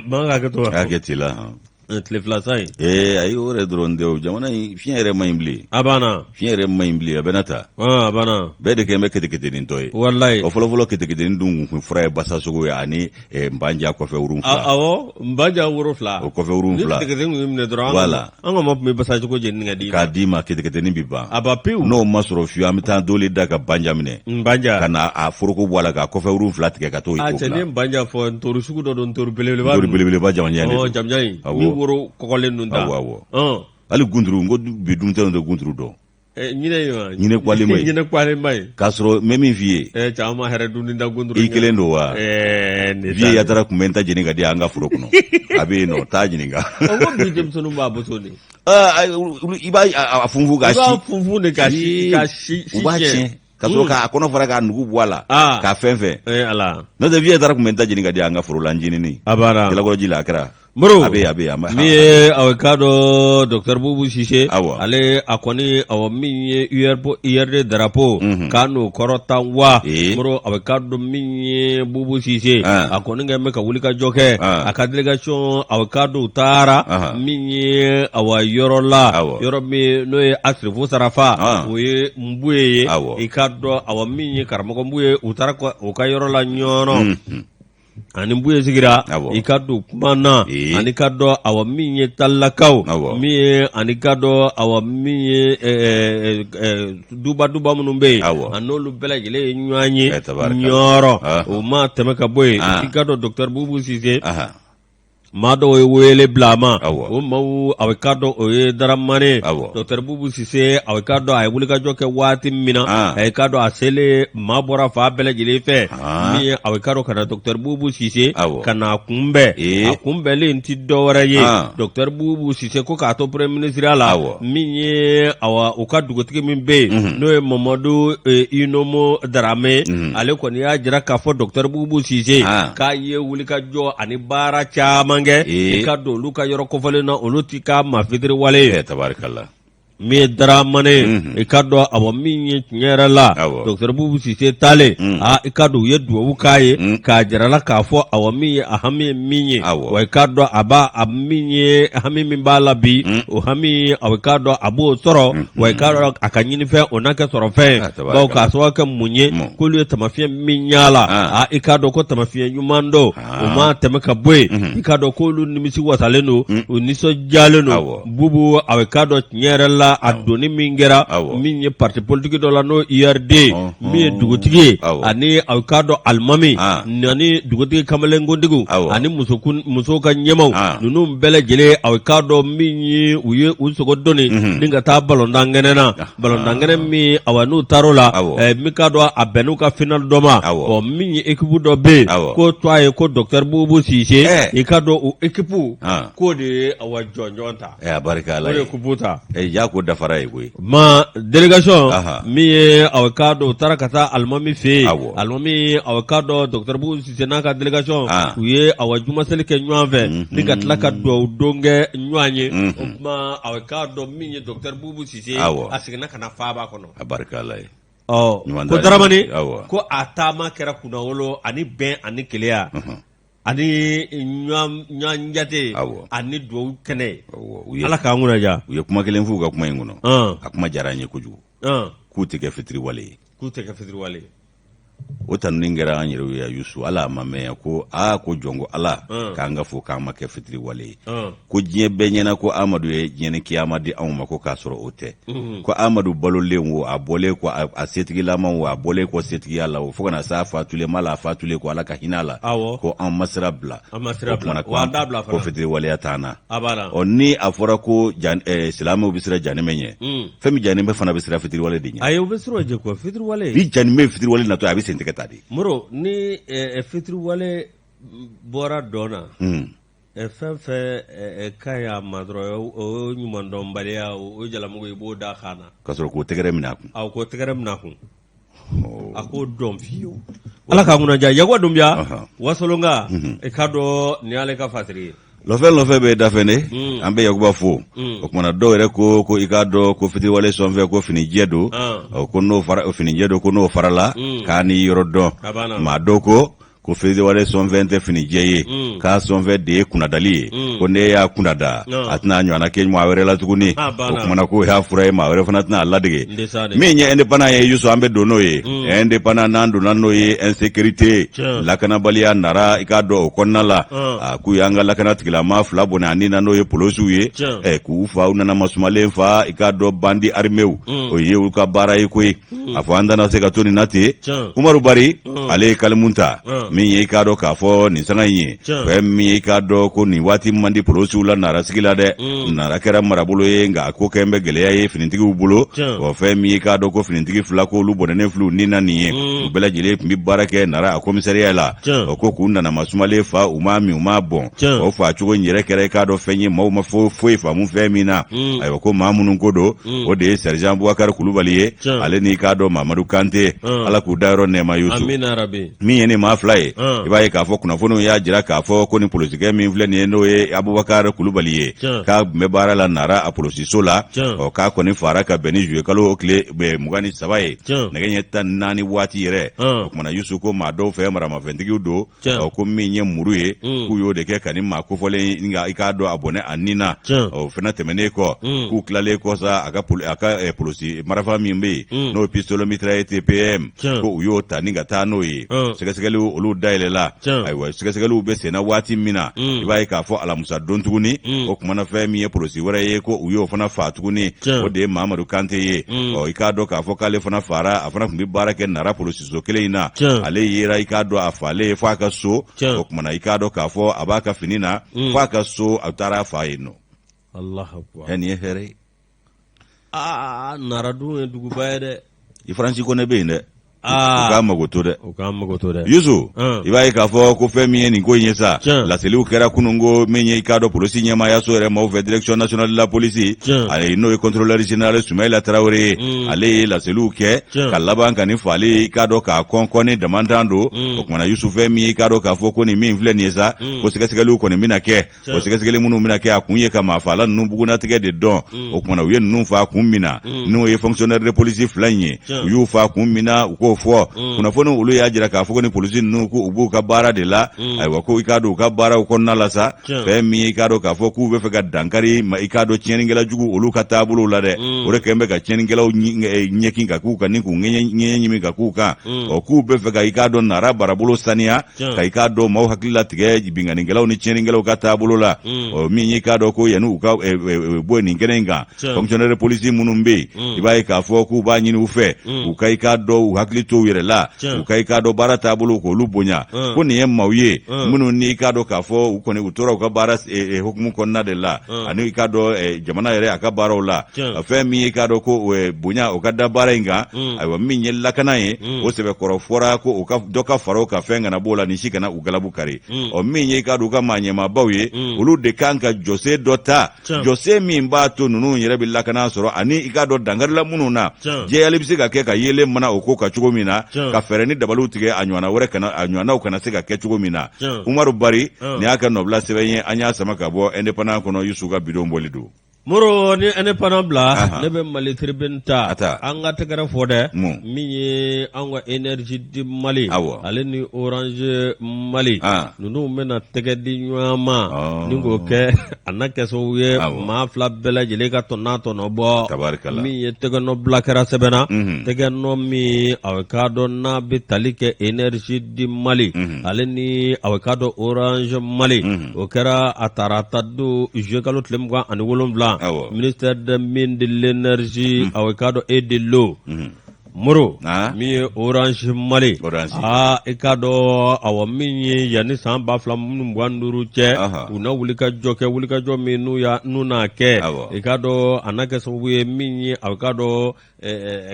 man ka hakɛ to hakɛ t'i la han. Tile fila sa in ee ayi o yɛrɛ dɔrɔn tɛ o jamana in fiɲɛ yɛrɛ man ɲi bilen a banna fiɲɛ yɛrɛ man ɲi bilen a bɛna ta a banna bɛɛ de kɛn bɛ keteketenin tɔ ye walayi o fɔlɔfɔlɔ keteketenin dun kun fura ye basasogo ye ani nbanja kɔfɛ wurun fila awɔ nbanja woro fila o kɔfɛ wurun fila ni ketekete kun minɛ dɔrɔn voilà an ka ma tun bɛ basasogo jeni ka d'i k'a d'i ma keteketenin bi ban a ba pewu n'o ma sɔrɔ fiyewu an bɛ taa doli da ka banja minɛ nbanja ka na a foroko bɔ a la k'a kɔfɛ wurun fila tigɛ ka t'o a cɛ ni nbanja fɔ ntori sugu dɔ don ntori belebeleba ntori belebeleba jamanjan de don jamanjan in min woro kɔgɔlen ninnu ta awɔ awɔ hali gunturu n ko bi denmisɛnninw tɛ gunturu dɔn ɲinɛ ye wa ɲinɛ kwalenba ye ɲinɛ kwalenba ye k'a sɔrɔ n bɛ min f'i ye cɛ an ma hɛrɛ dunni da gunturu i kelen don wa vieux Yatara tun bɛ n ta jeni ka di an ka foro kɔnɔ a bɛ yen nɔ taa ɲininka o ko bi denmisɛnninw b'a boso de i b'a a funfun k'a si i b'a funfun de k'a si k'a si u b'a tiɲɛ ka sɔrɔ k'a kɔnɔ fara k'a nugu bɔ a la k'a fɛn fɛn ala n'o tɛ vieux Yatara tun bɛ n ta jeni ka di an ka foro la n jinini a banna jalakɔrɔji la a kɛra Moro a bɛ a bɛ a ma min ye aw k'a dɔn docteur Bubu Sise awɔ ale a kɔni awɔ min ye URD drapeau k'a n'o kɔrɔta wa Moro aw k'a dɔn min ye Bubu Sise a kɔni kɛ bɛ ka wulikajɔ kɛ a ka délégation aw k'a dɔn u taara min ye awa yɔrɔ la yɔrɔ min n'o ye Asirifu Sarafa o ye Nbuye ye i k'a dɔn awa min ye karamɔgɔ Nbuye u taara u ka yɔrɔ la Ɲɔrɔ ani Nbuye sigira i k'a dɔn kuma na ani k'a dɔn awa min ye Talilakaw min ye ani k'a dɔn awa min ye duba duba minnu bɛ yen a n'olu bɛɛ lajɛlen ye ɲɔgɔn ye Ɲɔrɔ o ma tɛmɛ ka bɔ yen i k'a dɔn docteur Bubu Sise maa dɔw ye wele bila a ma o maaw a k'a dɔn o ye Daramane docteur Bubu Sise a k'a dɔn a ye wulikajɔ kɛ waati min na a k'a dɔn a selen maa bɔra fan bɛɛ lajɛlen fɛ min ye a k'a dɔn ka na docteur Bubu Sise ka n'a kunbɛn a kunbɛnlen tɛ dɔwɛrɛ ye docteur Bubu Sise ko k'a to premier ministre la min ye awa u ka dugutigi min bɛ yen n'o ye Mamadu Inomo Darame ale kɔni y'a jira k'a fɔ docteur Bubu Sise k'a ye wulikajɔ ani baara caman kɛ i k'a dɔn olu ka yɔrɔ kofɔlen na olu ti k'a ma fitiriwale ye tabarikala min ye Daramane i k'a dɔn awa min ye tiɲɛ yɛrɛ la docteur Bubu Sise taalen aa i k'a dɔn u ye dugawu k'a ye k'a jira la k'a fɔ awa min ye a hami ye min ye wa i k'a dɔn a b'a a min ye hami min b'a la bi o hami awa i k'a dɔn a b'o sɔrɔ wa i k'a dɔn a ka ɲinifɛn o n'a kɛ sɔrɔ fɛn bawo k'a sababu kɛ mun ye k'olu ye tamafiɲɛ min y'a la aa i k'a dɔn ko tamafiɲɛ ɲuman don o ma tɛmɛ ka bɔ yen i k'a dɔn k'olu nimisi wasalen don u nisɔndiyalen don Bubu a k'a dɔn tiɲɛ yɛrɛ la a donni min kɛra min ye parti politique dɔ la n'o URD min ye dugutigi ye ani a k'a dɔn alimami ani dugutigi kamalenkuntigiw ani musow ka ɲɛmaaw ninnu bɛɛ lajɛlen a k'a dɔn min ye u ye u sogo doni ni ka taa balontan kɛnɛ na balontan kɛnɛ min awa n'u taar'o la min k'a dɔn a bɛnn'u ka final dɔ ma ɔ min ye équipe dɔ bɛ yen ko tɔgɔ ye ko docteur Bubu Sise i k'a dɔn o équipe k'o de ye awa jɔnjɔn ta a barika Ala o de ye kupu ta ja ko dafara ye koyi ma délégation min ye aw k'a dɔn u taara ka taa alimami fɛ yen alimami aw k'a dɔn docteur Bubu Sise n'a ka délégation u ye awa jumaseli kɛ ɲɔgɔn fɛ ni ka tila ka dugawu don kɛ ɲɔgɔn ye o tuma aw k'a dɔn min ye docteur Bubu Sise a seginna ka na faaba kɔnɔ a barika Ala ye ɔ ko Daramani ko a taama kɛra kunnawolo ani bɛn ani kelenya ani ɲɔgɔn jate ani dugawu kɛnɛ ye Ala k'an kunna diya u ye kuma kelen f'u ka kuma in kɔnɔ a kuma diyara an ye kojugu k'u tɛ kɛ fitiriwale ye k'u tɛ kɛ fitiriwale ye o tanuni kɛra an yɛrɛw ye Yusu ala a ma mɛn yan ko aa ko jɔn ko ala k'an ka fo k'an ma kɛ fitiriwale ye ko diɲɛ bɛɛ ɲɛna ko amadu ye diɲɛ ni kiyama di anw ma ko k'a sɔrɔ o tɛ ko amadu balolen wo a bɔlen kɔ a setigilama wo a bɔlen kɔ setigiya la o fo ka na s'a fatulen ma la a fatulen ko ala ka hinɛ a la ko an ma sira bila ko fitiriwaleya t'an na ɔ ni a fɔra ko silamɛw bɛ siran janimɛ ɲɛ fɛn min janimɛ fana bɛ siran fitiriwale de ɲɛ ayi u bɛ siran o ɲɛ ko fitiriwale ni janimɛ ye fitiriwale natɔ ye a bɛ sentigɛ ta de moro ni fitiriwale bɔra dɔn na. Fɛn fɛn ka ɲi a ma dɔrɔn o ɲumandɔnbaliya o jalamugu i b'o da kan na ka sɔrɔ k'o tɛgɛrɛ minɛ a kun a k'o tɛgɛrɛ minɛ a kun a k'o dɔn fiyewu ala k'an kunnaja Yakuba Dunbiya wasolonka i k'a dɔn nin y'ale ka fasiri ye lɔfɛ lɔfɛ bɛ dafɛ ne an bɛ Yakuba fo o kumana dɔw yɛrɛ ko ko i k'a dɔn ko fitiriwale sɔnfɛ ko finijɛ don ko n'o fara finijɛ don ko n'o farala k'a ni yɔrɔ dɔn maa dɔw ko ko fitiriwale sɔnfɛn tɛ finijɛ ye k'a sɔnfɛn de ye kunnadali ye ko n'e y'a kunnada a tɛna a ɲɔgɔnna kɛ maa wɛrɛ la tuguni o kumana k'o y'a fura ye maa wɛrɛ fana tɛna a ladege min ye indépendant ye Yusu an bɛ don n'o ye indépendant n'an donna n'o ye insécurité lakanabaliya nara i k'a dɔn o kɔnɔna la a k'u y'an ka lakana tigilama fila bɔnɛ a ni na n'o ye polosiw ye k'u fa u nana masumalen fa i k'a dɔn bandi arméw o ye u ka baara ye koyi a fɔ an tɛna se ka to nin na ten Umaru Bari ale ye kalimu ta min ye i k'a dɔn k'a fɔ nin sanga in ye fɛn min ye i k'a dɔn ko nin waati man di polosiw la Nara sigi la dɛ Nara kɛra marabolo ye nka a ko kɛn bɛ gɛlɛya ye finitigiw bolo o fɛn min ye i k'a dɔn ko finitigi fila k'olu bɔnɛnen filɛ u ni na nin ye u bɛɛ lajɛlen tun bɛ baara kɛ Nara a komisariya la o ko k'u nana masumalen fa u m'a min u m'a bɔn o fa cogo in yɛrɛ kɛra i k'a dɔn fɛn ye maaw ma foyi faamu fɛn min na ayiwa ko maa minnu ko don o de ye sergent Bubakari Kulubali ye ale n'i k'a dɔn Mamadu Kante Ala k'u dayɔrɔ nɛɛma Yusu min ye nin maa fila ye i b'a ye k'a fɔ kunnafoniw y'a jira k'a fɔ ko nin polosikɛ min filɛ nin ye n'o ye Abubakari Kulubali ye k'a tun bɛ baara la Nara a polosiso la ɔ k'a kɔni faara ka bɛn ni juillet kalo tile 23 ye nɛgɛ ɲɛ 14 waati yɛrɛ o kumana Yusu ko maa dɔw fɛ maramafɛntigiw don ɔ ko min ye muru ye k'u y'o de kɛ ka nin maa kofɔlen nka i k'a dɔn a bɔnɛ a ni na o fana tɛmɛnen kɔ k'u tilalen kɔ sa a ka a ka polosi marafa min bɛ yen n'o ye pistolet mitraillette TPM ko u y'o ta ni ka taa n'o ye sɛgɛsɛgɛliw olu dayɛlɛla ayiwa sɛgɛsɛgɛliw bɛ senna waati min na i b'a ye k'a fɔ alamisa don tuguni o kumana fɛn min ye polosi wɛrɛ ye ko u y'o fana faa tuguni o de ye Mamadu Kante ye ɔ i k'a dɔn k'a fɔ k'ale fana faara a fana tun bɛ baara kɛ Nara polosi so kelen in na ale yera i k'a dɔn a faalen ye f'a ka so o kumana i k'a dɔn k'a fɔ a b'a ka fini na f'a ka so a taara a fa yen nɔ nin ye hɛrɛ ye aa Nara dun ye duguba ye dɛ i faransi ko ne bɛ yen dɛ u k'a mago to dɛ u k'a mago to dɛ Yusu i b'a ye k'a fɔ ko fɛn min ye nin ko in ye sa laseliw kɛra kununko min ye i k'a dɔn polisi ɲɛmaayaso yɛrɛ maaw fɛ direction nationale de la police ale n'o ye contrôleur général Sumayila Tarawele ye ale ye laseliw kɛ ka laban ka nin faali i k'a dɔn k'a kɔn ni damantan don o kumana Yusu fɛn min ye i k'a dɔn k'a fɔ ko nin min filɛ nin ye sa ko sɛgɛsɛgɛliw kɔni bɛna kɛ o sɛgɛsɛgɛli minnu bɛna kɛ a kun ye ka maafaala ninnu bugunnatigɛ de dɔn o kumana u ye ninnu faa kun min na n'o ye fonctionnaire de police fila in ye u y'u faa kun min na u k'o fɔ kunnafoni olu y'a jira k'a fɔ ko ni polisi ninnu ko u b'u ka baara de la ayiwa ko i k'a dɔn u ka baaraw kɔnɔna la sa fɛn min ye i k'a dɔn k'a fɔ k'u bɛ fɛ ka dankari ma i k'a dɔn tiɲɛnikɛla jugu olu ka taabolow la dɛ o de kɛlen bɛ ka tiɲɛnikɛlaw ɲɛkin ka k'u kan ni k'u ŋɛɲɛ ɲimi ka k'u kan ɔ k'u bɛ fɛ ka i k'a dɔn Nara marabolo saniya ka i k'a dɔn maaw hakili latigɛ binkannikɛlaw ni tiɲɛnikɛlaw ka taabolo la ɔ min ye i k'a dɔn ko yanni u ka bɔ nin kɛnɛ in kan fonctionnaire de police minnu bɛ yen i b'a ye k'a fɔ k'u b'a ɲini u fɛ u ka i k'a dɔn u hakili to u yɛrɛ la u ka i k'a dɔn baara taabolo k'olu bonya ko nin ye maaw ye minnu ni i k'a dɔn k'a fɔ u kɔni u tora u ka baara hukumu kɔnɔna de la ani i k'a dɔn jamana yɛrɛ a ka baaraw la fɛn min ye i k'a dɔn ko bonya o ka da baara in kan ayiwa min ye lakana ye o sɛbɛkɔrɔ fɔra ko o ka dɔ ka fara o kan fɛn kana b'o la ni si kana u galabu kari ɔ min ye i k'a dɔn u ka maa ɲɛmaabaw ye olu de kan ka jɔsen dɔ ta jɔsen min b'a to ninnu yɛrɛ bɛ lakana sɔrɔ ani i k'a dɔn dankarila minnu na jɛyali bɛ se ka kɛ ka yeelen mana o ko kan cogo min na ka fɛɛrɛ ni dabaliw tigɛ a ɲɔgɔnna wɛrɛ kana a ɲɔgɔnnaw kana se ka kɛ cogo min na Umaru Bari nin y'a ka nɔbila sɛbɛn ye an y'a sama ka bɔ Indépendant kɔnɔ Yusu ka bidon bɔli don. Moro ni Indépendant bila ne bɛ Mali Tribune ta an ka tɛgɛrɛ fɔ dɛ min ye an ka Énergie du Mali ale ni Orange Mali ninnu bɛna tɛgɛ di ɲɔgɔn ma ni k'o kɛ a na kɛ sababu ye maa fila bɛɛ lajɛlen ka tɔnɔ tɔnɔ bɔ min ye tɛgɛnɔbila kɛra sɛbɛn na tɛgɛnɔ min a k'a dɔn n'a bɛ tali kɛ Énergie du Mali ale ni a k'a dɔn Orange Mali o kɛra a tarata don juillet kalo tile 27 ministère des mines de l'énergie a k'a dɔn et de l'eau Moro min ye Orange Mali aa i k'a dɔn awa min ye yanni san 2025 cɛ u na wulikajɔ kɛ wulikajɔ min n'u n'a kɛ i k'a dɔn a na kɛ sababu ye min ye a k'a dɔn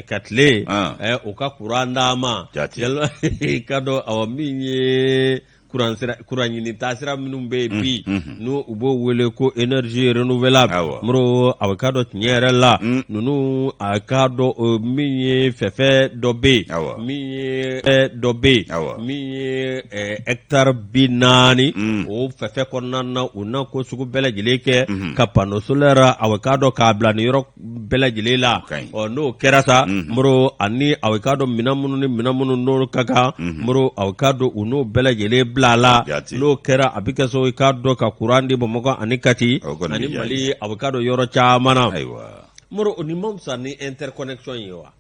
ka tile u ka kuran d'a ma i k'a dɔn awa min ye kuran sira kuran ɲini taasira minnu bɛ yen bi n'u u b'o wele ko énergie renouvelable. Moro, a k'a dɔn tiɲɛ yɛrɛ la, ninnu a k'a dɔn min ye fɛfɛ dɔ bɛ yen, min ye dɔ bɛ yen, min ye hectare 40, o fɛfɛ kɔnɔna na, u na ko sugu bɛɛ lajɛlen kɛ ka panneau solaire, a k'a dɔn k'a bila nin yɔrɔ bɛɛ lajɛlen la. Ɔ n'o kɛra sa, Moro, ani a k'a dɔn minɛn minnu ni minɛn minnu n'o ka kan, Moro, a k'a dɔn u n'o bɛɛ lajɛlen bila a la. N'o kɛra, a bɛ kɛ so i k'a dɔn ka kuran di Bamakɔ ani Kati ani Mali, a k'a dɔn yɔrɔ caman na. Moro, o ni ma fisa ni interconnexion ye wa?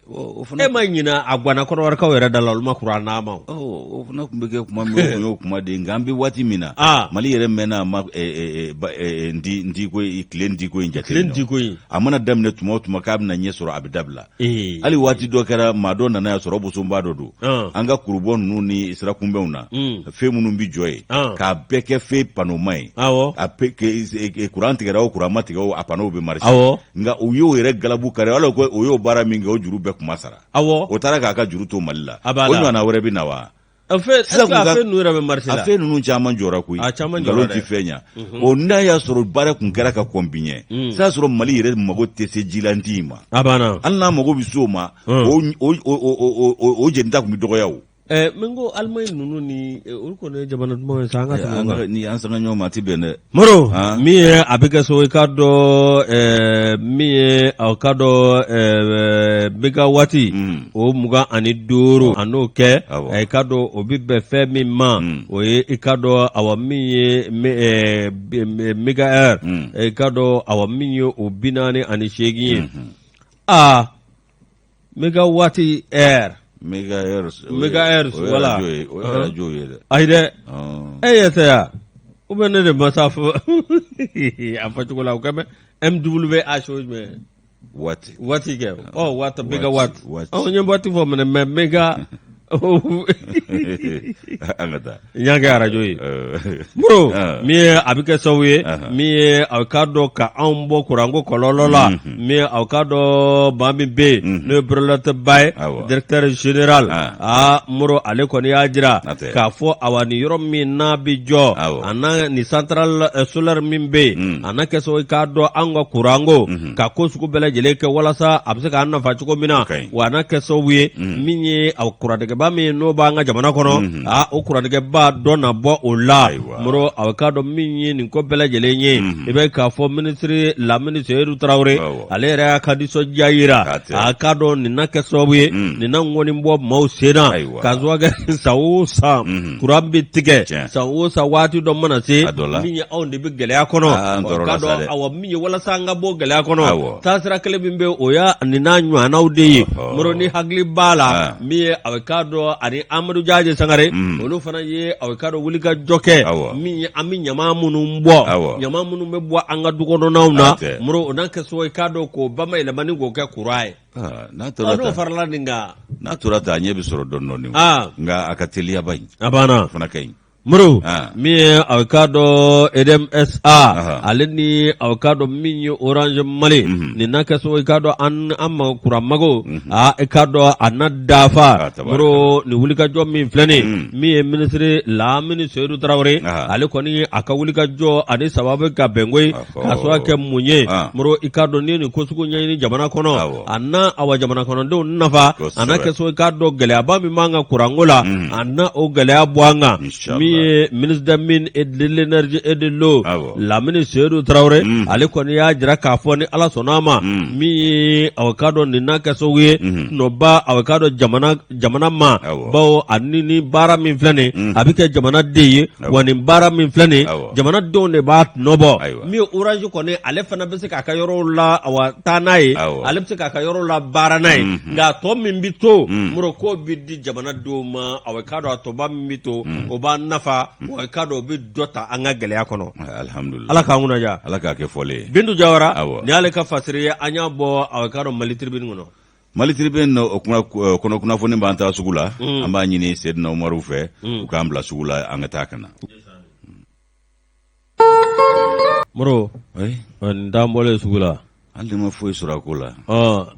O fana e ma ɲina a gwanna Kɔnɔwarikaw yɛrɛ da la, olu ma kuran d'a ma. O fana tun bɛ kɛ kuma min, o tun y'o kuma de ye. Nka an bɛ waati min na, Mali yɛrɛ mɛnna a ma n ko tile diko in jate. Tile diko in. A mana daminɛ tuma o tuma k'a bɛna ɲɛ sɔrɔ, a bɛ dabila. Hali waati dɔ kɛra, maa dɔ nana y'a sɔrɔ bosonba dɔ don. An ka kurubɔ ninnu ni sirakunbɛnw na, feu minnu bɛ jɔ yen, k'a bɛɛ kɛ feu panneau-ma ye. A kuran tigɛra o, kuran ma tigɛ o, a panneau bɛ marcher. Nka u y'o yɛrɛ galabu kari. Ala ko o y'o baara min kɛ, o juru bɛɛ kuma sara. O taara k'a ka juru to Mali la. O ɲɔgɔnna wɛrɛ bɛ na wa? A fɛn ninnu yɛrɛ bɛ marcher la. A fɛn ninnu caman jɔra koyi. A caman jɔra dɛ. Nkalon tɛ fɛn ɲɛ. O n'a y'a sɔrɔ baara tun kɛra ka kɔn bi ɲɛ, sisan sɔrɔ Mali yɛrɛ mago tɛ se jilanti in ma. A banna. Hali n'a mago bɛ se o ma, o jenita tun bɛ dɔgɔya o. N ko Allemagne ninnu ni olu kɔni ye jamana dumanw ye sa, an ka tɛmɛ o kan. Ni an sanga ɲɔgɔn ma, a tɛ bɛn dɛ. Moro, min ye a bɛ kɛ so i k'a dɔn min ye a k'a dɔn mégawatt o 25, a n'o kɛ, i k'a dɔn o bɛ bɛn fɛn min ma, o ye i k'a dɔn awa min ye méga heure, i k'a dɔn awa min ye o 48 ye. Aa, mégawatt heure. Méga heure. Méga heure, voilà. O ye radio ye dɛ. Ayi dɛ. E yɛ tɛ yan. Ou bien ne de ma s'a fɔ a fɔcogo la, o kɛ bɛ MWH o jumɛn? Watt. Watt kɛ. Ɔ watt, mégawatt. Ɔ n ye watt fɔ minɛ mais méga. An ka taa. N y'a kɛ arajo ye. Moro, min ye a bɛ kɛ sababu ye, min ye a k'a dɔn ka anw bɔ kuranko kɔlɔlɔ la, min ye a k'a dɔn maa min bɛ yen n'o ye Brulotte Ba ye, directeur général. Aa Moro, ale kɔni y'a jira k'a fɔ awa nin yɔrɔ min n'a bɛ jɔ, a n'a nin centrale solaire min bɛ yen, a n'a kɛ sababu ye k'a dɔn anw ka kuranko ka ko sugu bɛɛ lajɛlen kɛ walasa a bɛ se k'an nafa cogo min na, wa a n'a kɛ sababu ye min ye a kurantigɛba min n'o b'an ka jamana kɔnɔ, aa o kurantigɛba dɔ na bɔ o la. Moro, a k'a dɔn min ye nin ko bɛɛ lajɛlen ye, i bɛ k'a fɔ minisiri Lamini Seyidu Tarawele, ale yɛrɛ y'a ka nisɔndiya jira. A k'a dɔn nin na kɛ sababu ye nin na ŋɔni bɔ maaw sen na, k'a sababu kɛ san o san kuran bɛ tigɛ, san o san waati dɔ mana se, min ye anw de bɛ gɛlɛya kɔnɔ. K'a dɔn awa min ye walasa an ka bɔ gɛlɛya kɔnɔ, taasira kelen min bɛ, o y'a nin n'a ɲɔgɔnnaw de ye. Moro, ni hakili b'a la, min ye a k'a dɔn ani Amadu Jaje Sangare, olu fana ye a k'a dɔn wulikajɔ kɛ, min ye an bɛ ɲama minnu bɔ, ɲama minnu bɛ bɔ an ka du kɔnɔnaw na, Moro, o n'a kɛ sababu ye k'a dɔn k'o bayɛlɛmani k'o kɛ kuran ye. N'a tora n'o farala nin kan, n'a tora tan, a ɲɛ bɛ sɔrɔ dɔɔnin dɔɔnin, nka a ka teliya ba in, a banna, o fana ka ɲi. Moro, min ye a k'a dɔn EDM SA, ale ni a k'a dɔn min ye Orange Mali, nin n'a kɛ sababu ye k'a dɔn an ma kuran mago, aa i k'a dɔn a na dafa. Moro, nin wulikajɔ min filɛ nin, min ye minisiri Lamini Seyidu Tarawele, ale kɔni a ka wulikajɔ ani sababu ka bɛn koyi, k'a sababu kɛ mun ye? Moro, i k'a dɔn ni nin ko sugu ɲɛɲini jamana kɔnɔ, a na awa jamana kɔnɔdenw nafa, a na kɛ sababu ye k'a dɔn gɛlɛyaba min b'an kan kuranko la, a na o gɛlɛya bɔ an kan. Min ye ministre des mines et de l'énergie et de l'eau Lamini Seyidu Tarawele, ale kɔni y'a jira k'a fɔ ni Ala sɔnna a ma, min ye aw k'a dɔn nin na kɛ sababu ye tɔnɔba aw k'a dɔn jamana ma, bawo ani ni baara min filɛ nin, a bɛ kɛ jamana den ye, wa nin baara min filɛ nin, jamanadenw de b'a tɔnɔ bɔ. Min ye Orange kɔni, ale fana bɛ se k'a ka yɔrɔw la awa taa n'a ye, ale bɛ se k'a ka yɔrɔw la baara n'a ye, nka a tɔ min bɛ to, Moro, k'o bɛ di jamanadenw ma. Awa k'a dɔn a tɔba min bɛ to, o b'an nafa, wa k'a dɔn o bɛ dɔ ta an ka gɛlɛya kɔnɔ. Alihamudulila. Ala k'an kunna diya. Ala k'a kɛ fɔlen ye. Bintu Jawara, nin y'ale ka fasiri ye, an y'a bɔ awa k'a dɔn Mali Tribune kɔnɔ. Mali Tribune o kɔnɔ kunnafoni b'an ta sugu la. An b'a ɲini Sedina Umaru fɛ, u k'an bila sugu la, an ka taa ka na. Moro, nin t'an bɔlen sugu la. Hali ne ma foyi sɔrɔ a ko la.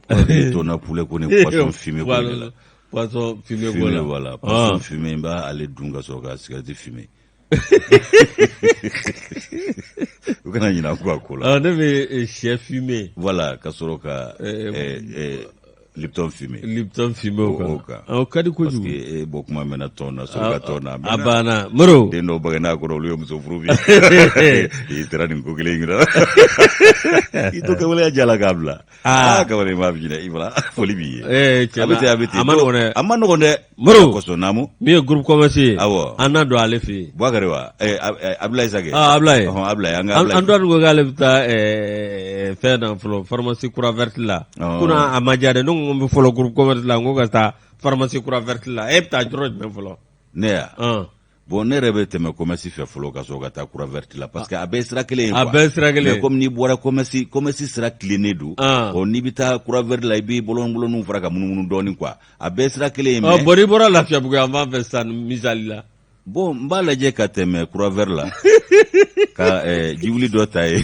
Tɔnna poulet ko ni poisson fumé ko de la. Poisson fumé b'o la. Voilà, poisson fumé n b'a ale dun ka sɔrɔ ka cigarette fumé. U kana ɲinɛ ko a ko la. Ne bɛ sɛ fumé. Voilà, ka sɔrɔ ka Lipton fumé. Lipton fumé o kan. O ka di kojugu. Parce que e bɔ kuma mɛnna tɔn na, sɔrɔ ka tɔn na. A banna. Moro. Den dɔw bangena a kɔrɔ, olu ye muso furu bi. I taara nin ko kelen in na. I to kamalen jala k'a bila. Aa kamalen b'a minɛ i bara foli b'i ye. Ee cɛ a bɛ ten a bɛ ten. A ma nɔgɔn dɛ. A ma nɔgɔn dɛ. Moro. Kosɔn naamu. Min ye groupe commerce ye. Awɔ. An na don ale fɛ yen. Bubakari wa ɛɛ Abulayi Sake. Aa Abulayi. Ɔhɔn Abulayi an ka Abulayi. Antoine ko k'ale bɛ taa fɛn na fɔlɔ pharmacie Croix Verte la. Kunna a ma diya dɛ ne ko n bɛ fɔlɔ groupe commerce la n ko ka taa pharmacie Croix Verte la e bɛ taa yɔrɔ jumɛn fɔlɔ. Ne ya. Bon ne yɛrɛ bɛ tɛmɛ commerce fɛ fɔlɔ ka sɔrɔ ka taa Croix Verte la parce que a bɛɛ sira kelen ye a bɛɛ sira kelen mais comme n'i bɔra commerce sira tilennen don ɔ n'i bɛ taa Croix Verte la i b'i bɔlɔn bɔlɔnninw fara ka munumunu dɔɔnin quoi a bɛɛ sira kelen ye mais bon n'i bɔra Lafiyabugu yan fan fɛ sisan misali la bon n b'a lajɛ ka tɛmɛ Croix Verte la ka jiwuli dɔ ta yen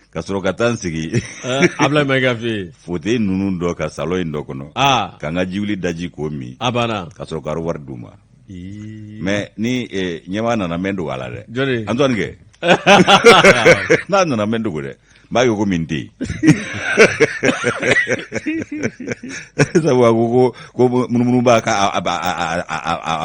ka sɔrɔ ka taa n sigi Abulayi Mayiga fɛ yen fauteuil ninnu dɔ ka salon in dɔ kɔnɔ ka n ka jiwuli daji k'o min a banna ka sɔrɔ ka wari d'u ma mais ni ɲɛmaa nana n bɛ n dogo a la dɛ jɔni Antoine kɛ n'a nana n bɛ n dogo dɛ n b'a kɛ komi n tɛ yen sabu a ko ko munumunu b'a ka a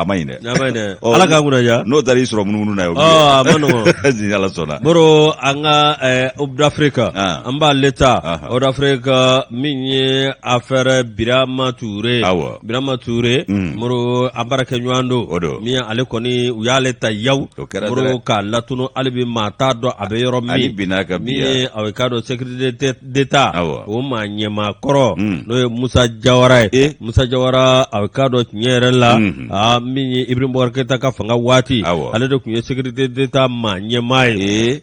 ma ɲi dɛ a ma ɲi dɛ ala k'an kunna diya n'o taara i sɔrɔ munumunu na ye a ma nɔgɔn ni ala sɔnna Moro an ka Hope d'Afrique an b'ale ta Hope d'Afrique min ye affaire Birama Touré awɔ Birama Touré Moro an baarakɛɲɔgɔn don o don min ale kɔni u y'ale ta yaw Moro k'a latunu hali bi maa t'a dɔn a bɛ yɔrɔ min ali bi n'a ka min ye a k'a dɔn sécurité d'État o maa ɲɛmaa kɔrɔ n'o ye Musa Jawara ye Musa Jawara a k'a dɔn tiɲɛ yɛrɛ la aa min ye Ibrahim Boubacar Keita ka fanga waati ale de tun ye sécurité d'État maa ɲɛmaa ye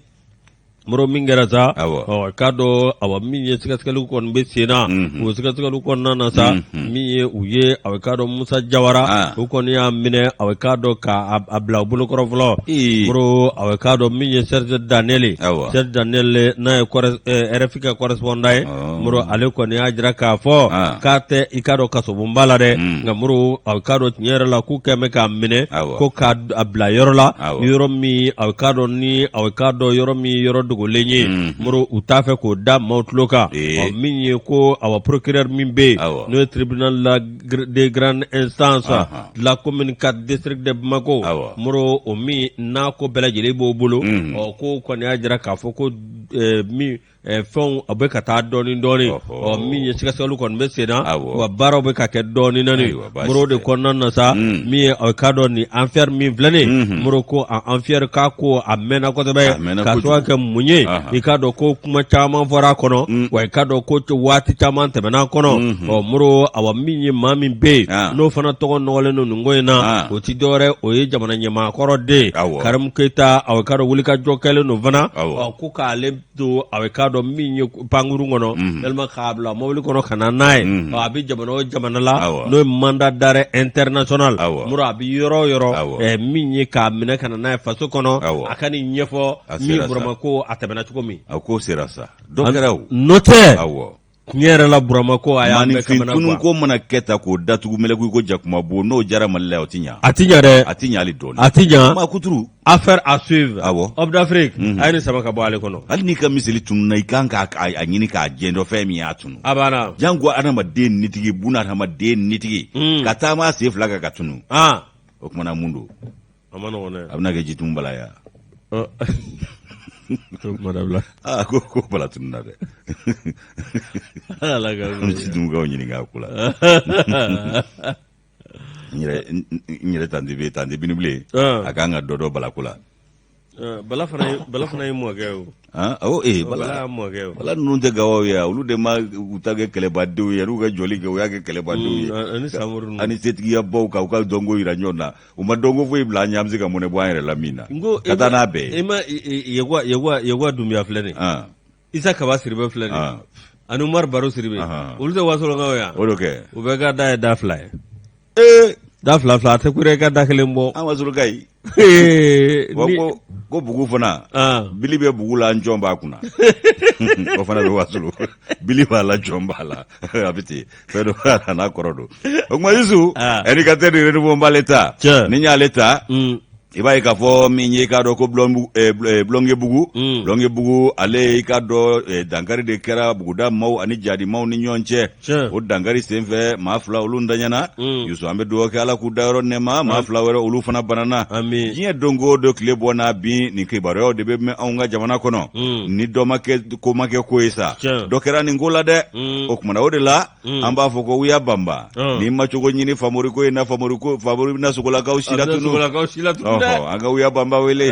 Moro min kɛra sa ɔ k'a dɔn awa min ye sɛgɛsɛgɛliw kɔni bɛ sen na o sɛgɛsɛgɛliw kɔnɔna na sa min ye u ye a k'a dɔn Musa Jawara u kɔni y'a minɛ a k'a dɔn k'a bila u bolokɔrɔ fɔlɔ Moro a k'a dɔn min ye Serge Daniel Serge Daniel n'a ye RFI ka correspondant ye Moro ale kɔni y'a jira k'a fɔ k'a tɛ i k'a dɔn kasobonba la dɛ nka Moro a k'a dɔn tiɲɛ yɛrɛ la k'u kɛlen bɛ k'a minɛ ko k'a bila yɔrɔ la yɔrɔ min a k'a dɔn ni a k'a dɔn yɔrɔ min yɔrɔ dogolen ye Moro u t'a fɛ k'o da maaw tulo kan min ye ko awa procureur min bɛ yen n'o ye tribunal la de grande instance de la commune 4 district de Bamako Moro o min n'a ko bɛɛ lajɛlen b'o bolo ɔ ko kɔni y'a jira k'a fɔ ko min fɛnw a bɛ ka taa dɔɔnin dɔɔnin ɔ min ye sɛgɛsɛgɛliw kɔni bɛ sen na wa baaraw bɛ ka kɛ dɔɔnin dɔɔnin Moro de kɔnɔna na sa min ye a k'a dɔn nin affaire min filɛ nin ye Moro ko a affaire k'a ko a mɛnna kosɛbɛ k'a sababu kɛ mun ye i k'a dɔn ko kuma caman fɔra a kɔnɔ wa i k'a dɔn ko waati caman tɛmɛna a kɔnɔ ɔ Moro awa min ye maa min bɛ yen n'o fana tɔgɔ nɔgɔlen don nin ko in na o ti dɔwɛrɛ o ye jamana ɲɛmaa kɔrɔ den Karimu Keyita a k'a dɔn wulikajɔ kɛlen don fana ko k'ale don a k'a dɔn min ye pankurun kɔnɔ walima k'a bila mobili kɔnɔ ka na n'a ye a bɛ jamana o jamana la n'o ye mandat d'arrêt international Moro a bɛ yɔrɔ o yɔrɔ min ye k'a minɛ ka na n'a ye faso kɔnɔ a ka nin ɲɛfɔ min Burama ko a tɛmɛna cogo min a ko sera sa dɔ kɛra o n'o tɛ tiɲɛ yɛrɛ la Burama ko a y'an bɛɛ kamana gan. Ko mana kɛ ta k'o datugu mɛlɛku ko jakuma bo n'o jara Mali la o ti ɲa. A ti ɲa dɛ. A ti ɲa hali dɔɔni. A ti ɲa. Maa kuturu. Affaire à suivre. Awɔ. Hope d'Afrique. A ye nin sama ka bɔ ale kɔnɔ. Hali n'i ka miseli tununna i kan k'a a ɲini k'a jɛ dɔn fɛn min y'a tunu. A banna. Janko adamaden nitigi buna adamaden nitigi. Ka taama a sen fila kan ka tunu. O kumana mun don? A ma nɔgɔn dɛ. A bɛna kɛ jitumu bala ya. Kuma dabila. Aa ko ko bala tununna dɛ. Ala ka An bɛ jitumukaw ɲininka a ko la. N yɛrɛ n yɛrɛ tante bɛ tante Binibilen. A kan ka dɔ dɔn bala ko la. Bala fana ye mɔkɛ ye o. Awɔ ee bala mɔkɛ o. Bala ninnu tɛ gawaw ye olu de ma u ta kɛ kɛlɛbadenw ye n'u ka jɔli kɛ u y'a kɛ kɛlɛbadenw ye. Ani Samori ninnu. Ani setigiyabaw ka u ka dɔnko jira ɲɔgɔn na u ma dɔnko foyi bila an ɲɛ an bɛ se ka mɔnɛ bɔ an yɛrɛ la min na. Ka taa n'a bɛɛ ye. I ma Yakuba Dunbiya filɛ nin ye. Isa Kaba Sidibe filɛ nin ye. Ani Umaru Baro Sidibe. Olu tɛ wasolonkaw ye wa? O don kɛ. U bɛɛ ka da ye da fila ye. Ee da fila fila a tɛ kure ka da kelen bɔ an wasolonka ye. Wa ko Ko bugu fana, bili bɛ bugu la, njɔn b'a kunna. O fana bɛ wasolo, bili b'a la, jɔn b'a la, a bɛ ten, fɛn dɔ a n'a kɔrɔ don. O tuma Yusu, Indicateur du renouveau, n b'ale ta. Ni n y'ale ta, i b'a ye k'a fɔ min ye, i k'a dɔn ko Bulɔngebugu, Bulɔngebugu ale, i k'a dɔn dankari de kɛra buguda maaw ani jadimaw ni ɲɔgɔn cɛ. O dankari senfɛ, maa fila olu ntanyana. Yusu, an bɛ dugawu kɛ, Ala k'u dayɔrɔ nɛɛma. Maa fila wɛrɛ, olu fana banana. Diɲɛ don o don, tile bɔ n'a bin, nin kibaruyaw de bɛ mɛn anw ka jamana kɔnɔ. Ni dɔ ma kɛ ko ma kɛ ko ye sa, dɔ kɛra nin ko la dɛ. O kumana o de la, an b'a fɔ ko wuya banba, n'i ma cogo ɲini famori ko in na, famori ko, famori bɛna sogolakaw si latunu. An ka wuya banba wele,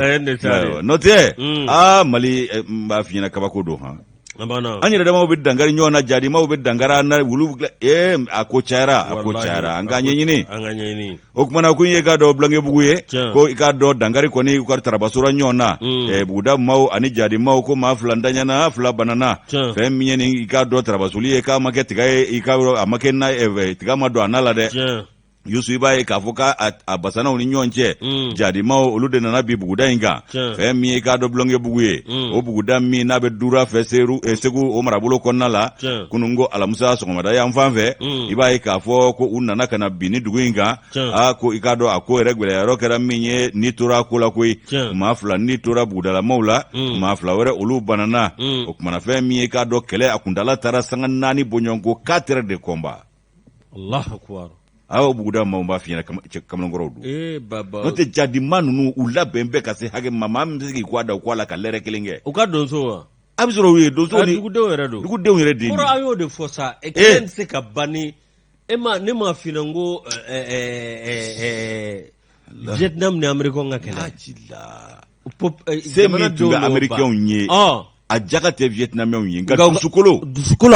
n'o tɛ aa Mali, n b'a f'i ɲɛna, kabako don han. An yɛrɛ damaw bɛ dankari ɲɔgɔn na, jadimaw bɛ dankari an na, wulu ee, a ko cayara, a ko cayara, an k'a ɲɛɲini. O kumana ko i k'a dɔn Bulɔngebugu ye ko i k'a dɔn dankari kɔni, u ka tarabasora ɲɔgɔn na, buguda maaw ani jadimaw, ko maa fila ntanyana, fila banana. Fɛn min ye nin, i k'a dɔn tarabasoli ye, k'a ma kɛ tiga ye, i k'a a ma kɛ na, tiga ma don a na la dɛ. Yusu, i b'a ye k'a fɔ k'a a basanaw ni ɲɔgɔn cɛ, jadimaw olu de nana bi buguda in kan. Fɛn min ye i k'a dɔn Bulɔngebugu ye, o buguda min n'a bɛ Dura fɛ Segu o marabolo kɔnɔna la, kununko alamisa sɔgɔmada yan fan fɛ, i b'a ye k'a fɔ ko u nana ka na bin ni dugu in kan. Aa, ko i k'a dɔn a ko yɛrɛ gɛlɛya yɔrɔ kɛra min ye, ni tora a ko la koyi. Maa fila ni tora bugudalamaw la, maa fila wɛrɛ olu banana. O kumana fɛn min ye i k'a dɔn kɛlɛ a kuntaala taara sanga 4 bɔɲɔgɔnko, 4 heures de combat. Allahu akbar. Aw buguda maaw b'a f'i ɲɛna, kamalenkɔrɔw don. Ee baba. N'o tɛ, jadima ninnu, u labɛn bɛɛ ka se hakɛ ma, maa min bɛ se k'i kɔ da u kɔ la ka lɛrɛ kelen kɛ. U ka donso wa? A bɛ sɔrɔ u ye donso ni dugudenw yɛrɛ don. Dugudenw yɛrɛ de. Kɔrɔ, an y'o de fɔ sa. Kɛlɛ tɛ se ka ban ni e ma ne ma f'i ɲɛna ko Vietnam ni Américain ka kɛlɛ. Se min tun bɛ Américains ye, a jaga tɛ Vietnamiens ye, nka dusukolo dusukolo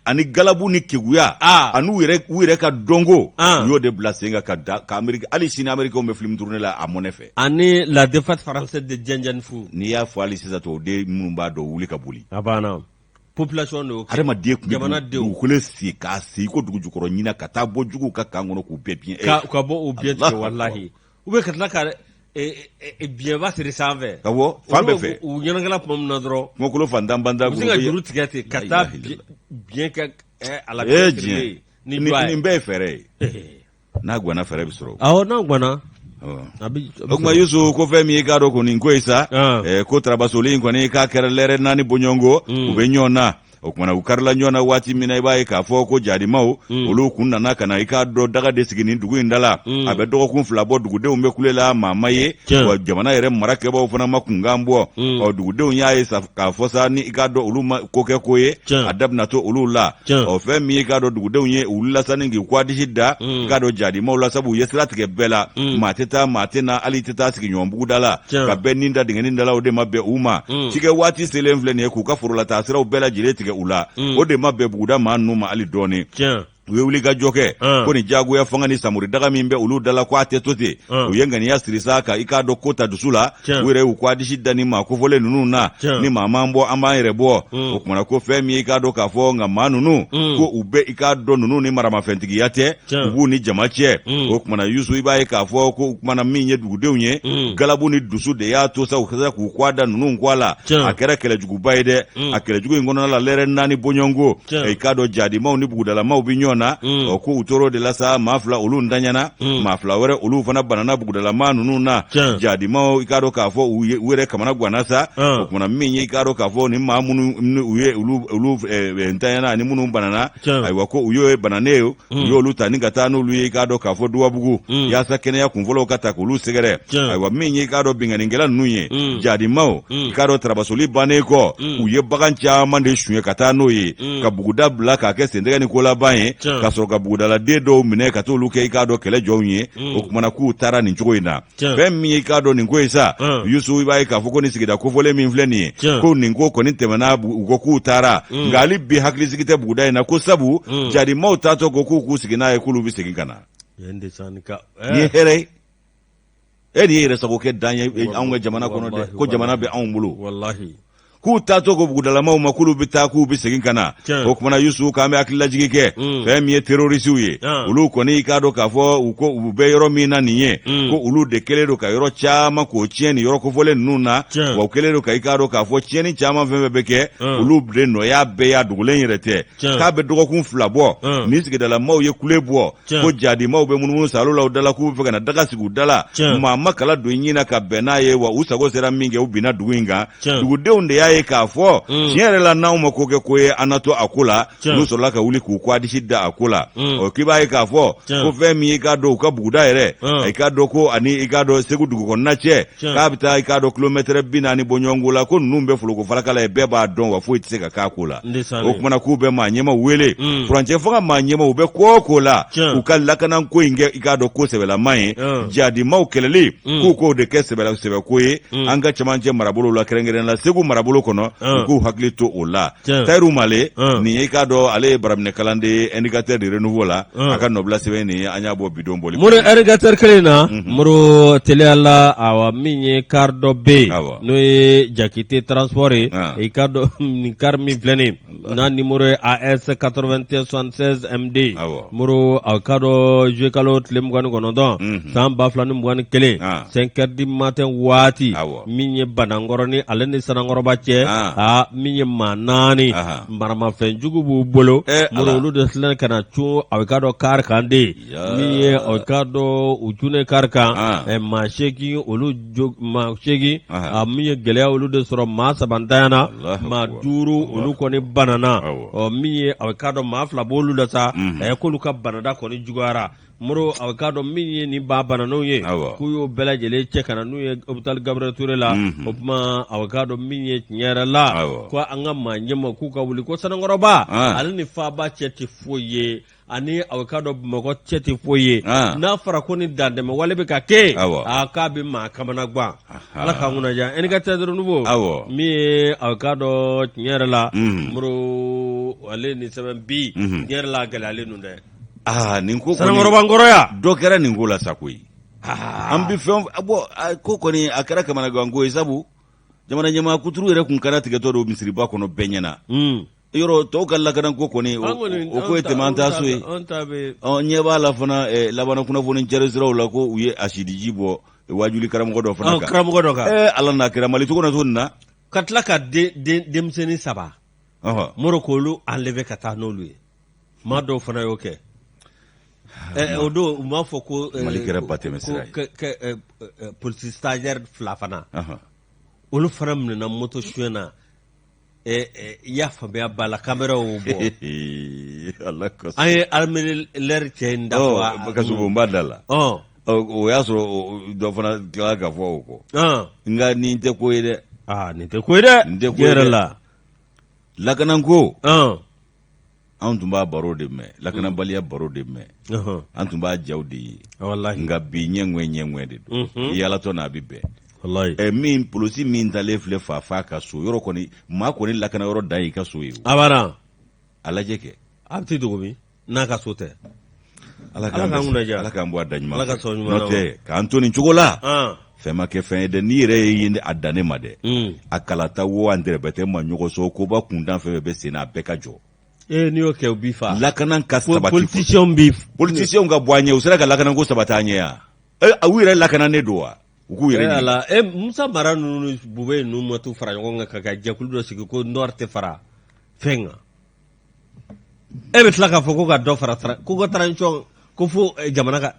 ani galabu ni keguya ani u yɛrɛ ka dɔnko, u y'o de bila sen kan ka da ka Amérique. Hali sini Américains bɛ film tourner la a mɔnɛ fɛ. Ani la défaite française de Dien Bien Phu. N'i y'a fɔ hali sisan, tubabuden minnu b'a dɔn, wuli ka boli. A banna, population de y'o kɛ. Adamaden tun bɛ dugukolo sen k'a sen i ko dugu jukɔrɔ ɲina, ka taa bɔ juguw ka camp kɔnɔ k'u bɛɛ biɲɛ. Ka bɔ u biɲɛ tigɛ, walahi, u bɛ ka tila ka biɲɛba siri sanfɛ. Ka bɔ fan bɛɛ fɛ. U ɲɛnakɛla tuma min na dɔrɔn. Kungokolo fantan bantan. U bɛ se ka juru tigɛ ten ka taa biɲɛ kɛ a la. Ee diɲɛ, nin bɛɛ ye fɛɛrɛ ye. N'a gwanna, fɛɛrɛ bɛ sɔrɔ. Awɔ, n'a gwanna. O tuma Yusu, ko fɛn min ye, k'a dɔn ko nin ko ye sa, ko tarabasoli in kɔni, k'a kɛra lɛrɛ 4 bɔɲɔgɔnko, u bɛ ɲɔgɔn na. O kumana u karila ɲɔgɔn na waati min na, i b'a ye k'a fɔ ko jadimaw olu kun nana ka na, i k'a dɔn daga de sigi nin dugu in da la. A bɛ dɔgɔkun 2 bɔ, dugudenw bɛ kule la, maa ma ye wa, jamana yɛrɛ mara kɛbaaw fana ma kunkan bɔ. Ɔ, dugudenw y'a ye k'a fɔ sa, ni i k'a dɔn olu ma ko kɛ ko ye, a da bɛna to olu la. Ɔ, fɛn min ye, i k'a dɔn dugudenw ye u wulila sa ni k'i kɔdisi da, i k'a dɔn jadimaw la, sabu u ye sira tigɛ bɛɛ la, maa tɛ taa, maa tɛ na, hali i tɛ taa sigiɲɔgɔn buguda la, ka bɛɛ nin da dingɛnin da la. O de ma bɛn u ma. Cikɛ waati selen filɛ nin ye, k'u ka forolataa siraw bɛɛ lajɛlen tigɛ u la, o de ma bɛn buguda maa ninnu ma hali dɔɔnin. U ye wuli ka jɔ kɛ ko nin jagoya fanga ni samori daga min bɛ olu da la, ko a tɛ to ten. U ye ŋaniya siri sa ka, i k'a dɔn, ko ta dusu la. U yɛrɛ y'u kɔdisi da ni maa kofɔlen ninnu na, ni maa m'an bɔ, an b'an yɛrɛ bɔ. O kumana ko fɛn min ye, i k'a dɔn k'a fɔ nka maa ninnu, ko u bɛ, i k'a dɔn ninnu ni maramafɛntigiya tɛ, u b'u ni jama cɛ. O kumana Yusu, i b'a ye k'a fɔ ko o kumana min ye dugudenw ye, galabu ni dusu de y'a to sa u sera k'u kɔ da ninnu kɔ la. A kɛra kɛlɛjuguba ye dɛ. A kɛlɛjugu in kɔnɔna la, lɛrɛ 4 bɔɲɔgɔnko, i k'a dɔn jadimaw ni bugudalamaw bɛ ɲɔgɔn na. Ɔ, ko u tor'o de la sa, maa fila olu ntanyana, maa fila wɛrɛ olu fana banana bugudalama ninnu na. Jadimaw, i k'a dɔn k'a fɔ u yɛrɛ kamana ganna sa. O kumana min ye, i k'a dɔn k'a fɔ ni maa minnu u ye olu ntanyana ani minnu banana, ayiwa, ko u y'o bananen ye, u y'olu ta ni ka taa n'olu ye, i k'a dɔn k'a fɔ Duwabugu, yaasa kɛnɛya kunfɔlɔw ka ta k'olu sɛgɛrɛ. Ayiwa, min ye, i k'a dɔn binkannikɛla ninnu ye, jadimaw, i k'a dɔn tarabasoli bannen kɔ, u ye bagan caman de suɲɛ ka taa n'o ye, ka buguda bila k'a kɛ sentɛgɛ ni kolaban ye, ka sɔrɔ ka bugudaladen dɔw minɛ ka t'olu kɛ, i k'a dɔn kɛlɛ jɔnw ye. O kumana k'u taara nin cogo in na. Fɛn min ye, i k'a dɔn nin ko ye sa, Yusu, i b'a ye k'a fɔ ko nin sigida kofɔlen min filɛ nin ye, ko nin ko kɔni tɛmɛna, u ko k'u taara, nka hali bi hakilisigi tɛ buguda in na, ko sabu jadimaw taatɔ ko k'u k'u sigi n'a ye, k'olu bɛ segin ka na. Nin ye hɛrɛ ye? E nin ye yɛrɛ sago kɛ dan ye anw ka jamana kɔnɔ dɛ, ko jamana bɛ anw bolo. K'u taatɔ ko bugudalamaw ma k'olu bɛ taa, k'u bɛ segin ka na. O kumana Yusu, k'an bɛ hakililajigi kɛ. Fɛn min ye terorisiw ye, olu kɔni, i k'a dɔn k'a fɔ u ko u bɛ yɔrɔ min na nin ye, ko olu de kɛlen don ka yɔrɔ caman k'o tiɲɛ nin yɔrɔ kofɔlen ninnu na. Wa u kɛlen don ka, i k'a dɔn k'a fɔ, tiɲɛni caman fɛn fɛn bɛ kɛ, olu de nɔ y'a bɛɛ y'a dogolen yɛrɛ tɛ. K'a bɛ dɔgɔkun 2 bɔ, ni sigidalamaw ye kule bɔ ko jadimaw bɛ munumunu salo la u da la, k'u bɛ fɛ ka na daga sigi u da la. Maa ma kala don i ɲin na ka bɛn n'a ye. Wa u sago sera min kɛ, u binna dugu in kan. Dugudenw de y'a ye k'a fɔ tiɲɛ yɛrɛ la, n'anw ma ko kɛ ko ye, an na to a ko la. Olu sɔrɔla ka wuli k'u kɔdisi da a ko la. Ɔ, k'i b'a ye k'a fɔ ko fɛn min, i k'a dɔn, u ka buguda yɛrɛ, i k'a dɔn ko ani, i k'a dɔn, Segu dugu kɔnɔna cɛ, k'a bɛ taa, i k'a dɔn, kilomɛtɛrɛ 40 bɔɲɔgɔnko la, ko ninnu bɛ foloko falaka la ye, bɛɛ b'a dɔn, wa foyi tɛ se ka k'a ko la. O kumana k'u bɛ maa ɲɛmaw wele, furancɛ fanga maa ɲɛmaw bɛ ko o ko la, u ka lakanako in kɛ, i k'a dɔn, ko sɛbɛlama ye. Jadimaw kɛlɛli, k'u k'o de kɛ sɛbɛla sɛbɛko ye an ka cɛmancɛ marabolo la, kɛrɛnkɛrɛn la Segu marabolo kɔnɔ, u k'u hakili to o la. Tayiru Male nin ye, i k'a dɔn, ale ye baraminɛ kalanden ye Indicateur de Renouveau la. A ka nɔbila sɛbɛn nin ye, an y'a bɔ bidon bɔli. Moro, Indicateur kelen na, Moro, teliya la, awa, min ye car dɔ bɛ yen, n'o ye Jakite Transport ye. I k'a dɔn, nin car min filɛ nin n'a numéro ye AS 81 76 MD. Moro, a k'a dɔn, juillet kalo tile 29, san 2021, 5 heures du matin waati, min ye Banankɔrɔni ale ni Sanankɔrɔba cɛ, aa, min ye maa naani maramafɛn jugu b'u bolo. Moro, olu de filɛ ka na cun, a k'a dɔn, car kan de. Min ye, a k'a dɔn, u cunnen car kan, maa 8, olu maa 8, a min ye gɛlɛya olu de sɔrɔ, maa saba ntanyana, maa duuru olu kɔni banana. Ɔ, min ye, a k'a dɔn, maa fila b'olu la sa, k'olu ka banada kɔni juguyara. Moro, a k'a dɔn, min ye nin ba bananenw ye, k'u y'o bɛɛ lajɛlen cɛ ka na n'u ye hôpital Gabriel Touré la. O tuma, a k'a dɔn, min ye tiɲɛ yɛrɛ la, ko an ka maa ɲɛma k'u ka wuli, ko Sanankɔrɔba ale ni faaba cɛ tɛ foyi ye, ani a k'a dɔn, Bamakɔ cɛ tɛ foyi ye. N'a fɔra ko ni dantɛmɛ wale bɛ ka kɛ, a k'a bɛ maa kamana gan. Ala k'an kunna diya. Indicateur de Renouveau, min ye, a k'a dɔn, tiɲɛ yɛrɛ la, Moro, ale nin sɛbɛn bi, tiɲɛ yɛrɛ la, a gɛlɛyalen don dɛ. Aa, nin ko Sanankɔrɔba nkɔrɔya. Dɔ kɛra nin ko la sa koyi. An bɛ fɛn bɔn, ko kɔni a kɛra kamanaganko ye, sabu jamana ɲɛmaa kuturu yɛrɛ kun kana tigɛtɔ don misiriba kɔnɔ bɛɛ ɲɛna. Yɔrɔ tɔw ka lakanako kɔni, o ko ye tɛmɛ an ta so ye. Ɲɛ b'a la fana, laban kunnafoni cari siraw la, ko u ye asidiji bɔ wajuli karamɔgɔ dɔ fana kan. Karamɔgɔ dɔ kan. Ala n'a kɛra, Mali cogo na to nin na. Ka tila ka denmisɛnnin saba, Moro, k'olu enlever ka taa n'olu ye. Maa dɔw fana y'o kɛ. O don, u m'a fɔ ko Mali kɛra batɛmɛ sira ye. Polisi stagiaire fila fana, olu fana minɛna moto suɲɛ na. I y'a faamuya b'a la, kamera y'o bɔ. An ye armée l'air cɛ in dafa kasobonba da la. O y'a sɔrɔ dɔ fana tilala ka fɔ o kɔ. Nka nin tɛ ko ye dɛ. Aa, nin tɛ ko ye dɛ. Nin tɛ ko ye yɛrɛ la. Lakanako, anw tun b'a baro de mɛn, lakanabaliya baro de mɛn, an tun b'a jaw de ye. Nka bi, ɲɛŋɛ ɲɛŋɛ de don. I yalatɔ n'a bɛ bɛn min polisi min talen filɛ fa fa ka so yɔrɔ kɔni, maa kɔni lakana yɔrɔ dan y'i ka so ye. A banna. A lajɛ kɛ. A bɛ t'i dogo min n'a ka so tɛ? Ala k'an kunna diya. Ala k'an bɔ a da ɲuman. Ala ka sɔn ɲuman. N'o tɛ, k'an to nin cogo la, fɛn ma kɛ fɛn ye dɛ. N'i yɛrɛ ye a dan ne ma dɛ, a kalata wo, an tɛrɛbɛtɛ ma ɲɔgɔn sɔrɔ, koba kuntan fɛn fɛn bɛ sen na, a bɛɛ ka jɔ. Ee, n'i y'o kɛ, u b'i fa. Lakana ka sabati. Politiciens bi. Politiciens ka bɔ an ɲɛ. U sera ka lakanako sabati an ɲɛ yan? U yɛrɛ lakananen don wa? U k'u yɛrɛ ɲininka. E Musa Mara ninnu ni Bube ninnu ma t'u fara ɲɔgɔn kan ka jɛkulu dɔ sigi ko nord tɛ fara fɛn kan? E bɛ tila k'a fɔ ko ka dɔ fara, ko ka transition, ko fo jamana ka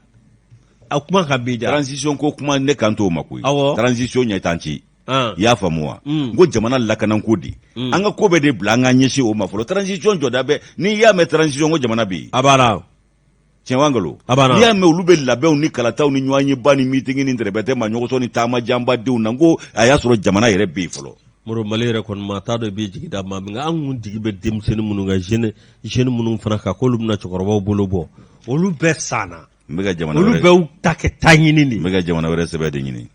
a kuma ka bi da. Transition ko kuma, ne kan t'o ma koyi. Transition ɲɛ t'an ci. I y'a faamu wa? N ko jamana lakanako de, an ka ko bɛɛ de bila, an ka ɲɛsin o ma fɔlɔ. Transition jɔda bɛ, n'i y'a mɛn transition, ko jamana bɛ yen. A banna. Tiɲɛ wa nkalon? A banna. N'i y'a mɛn olu bɛ labɛnw ni kalataw ni ɲɔgɔnyeba ni meeting ni tɛrɛbɛtɛ ma ɲɔgɔn sɔrɔ ni taama janbadenw na, n ko a y'a sɔrɔ jamana yɛrɛ bɛ yen fɔlɔ. Moro, Mali yɛrɛ kɔni, maa t'a dɔn i b'i jigi da maa min kan. An kun jigi bɛ denmisɛnnin minnu kan, jeune minnu fana kan, k'olu bɛna cɛkɔrɔbaw bolo bɔ, olu bɛɛ sanna. N bɛ ka jamana olu bɛɛ y'u ta kɛ taa ɲini de. N bɛ ka jamana wɛrɛ sɛbɛn de ɲini.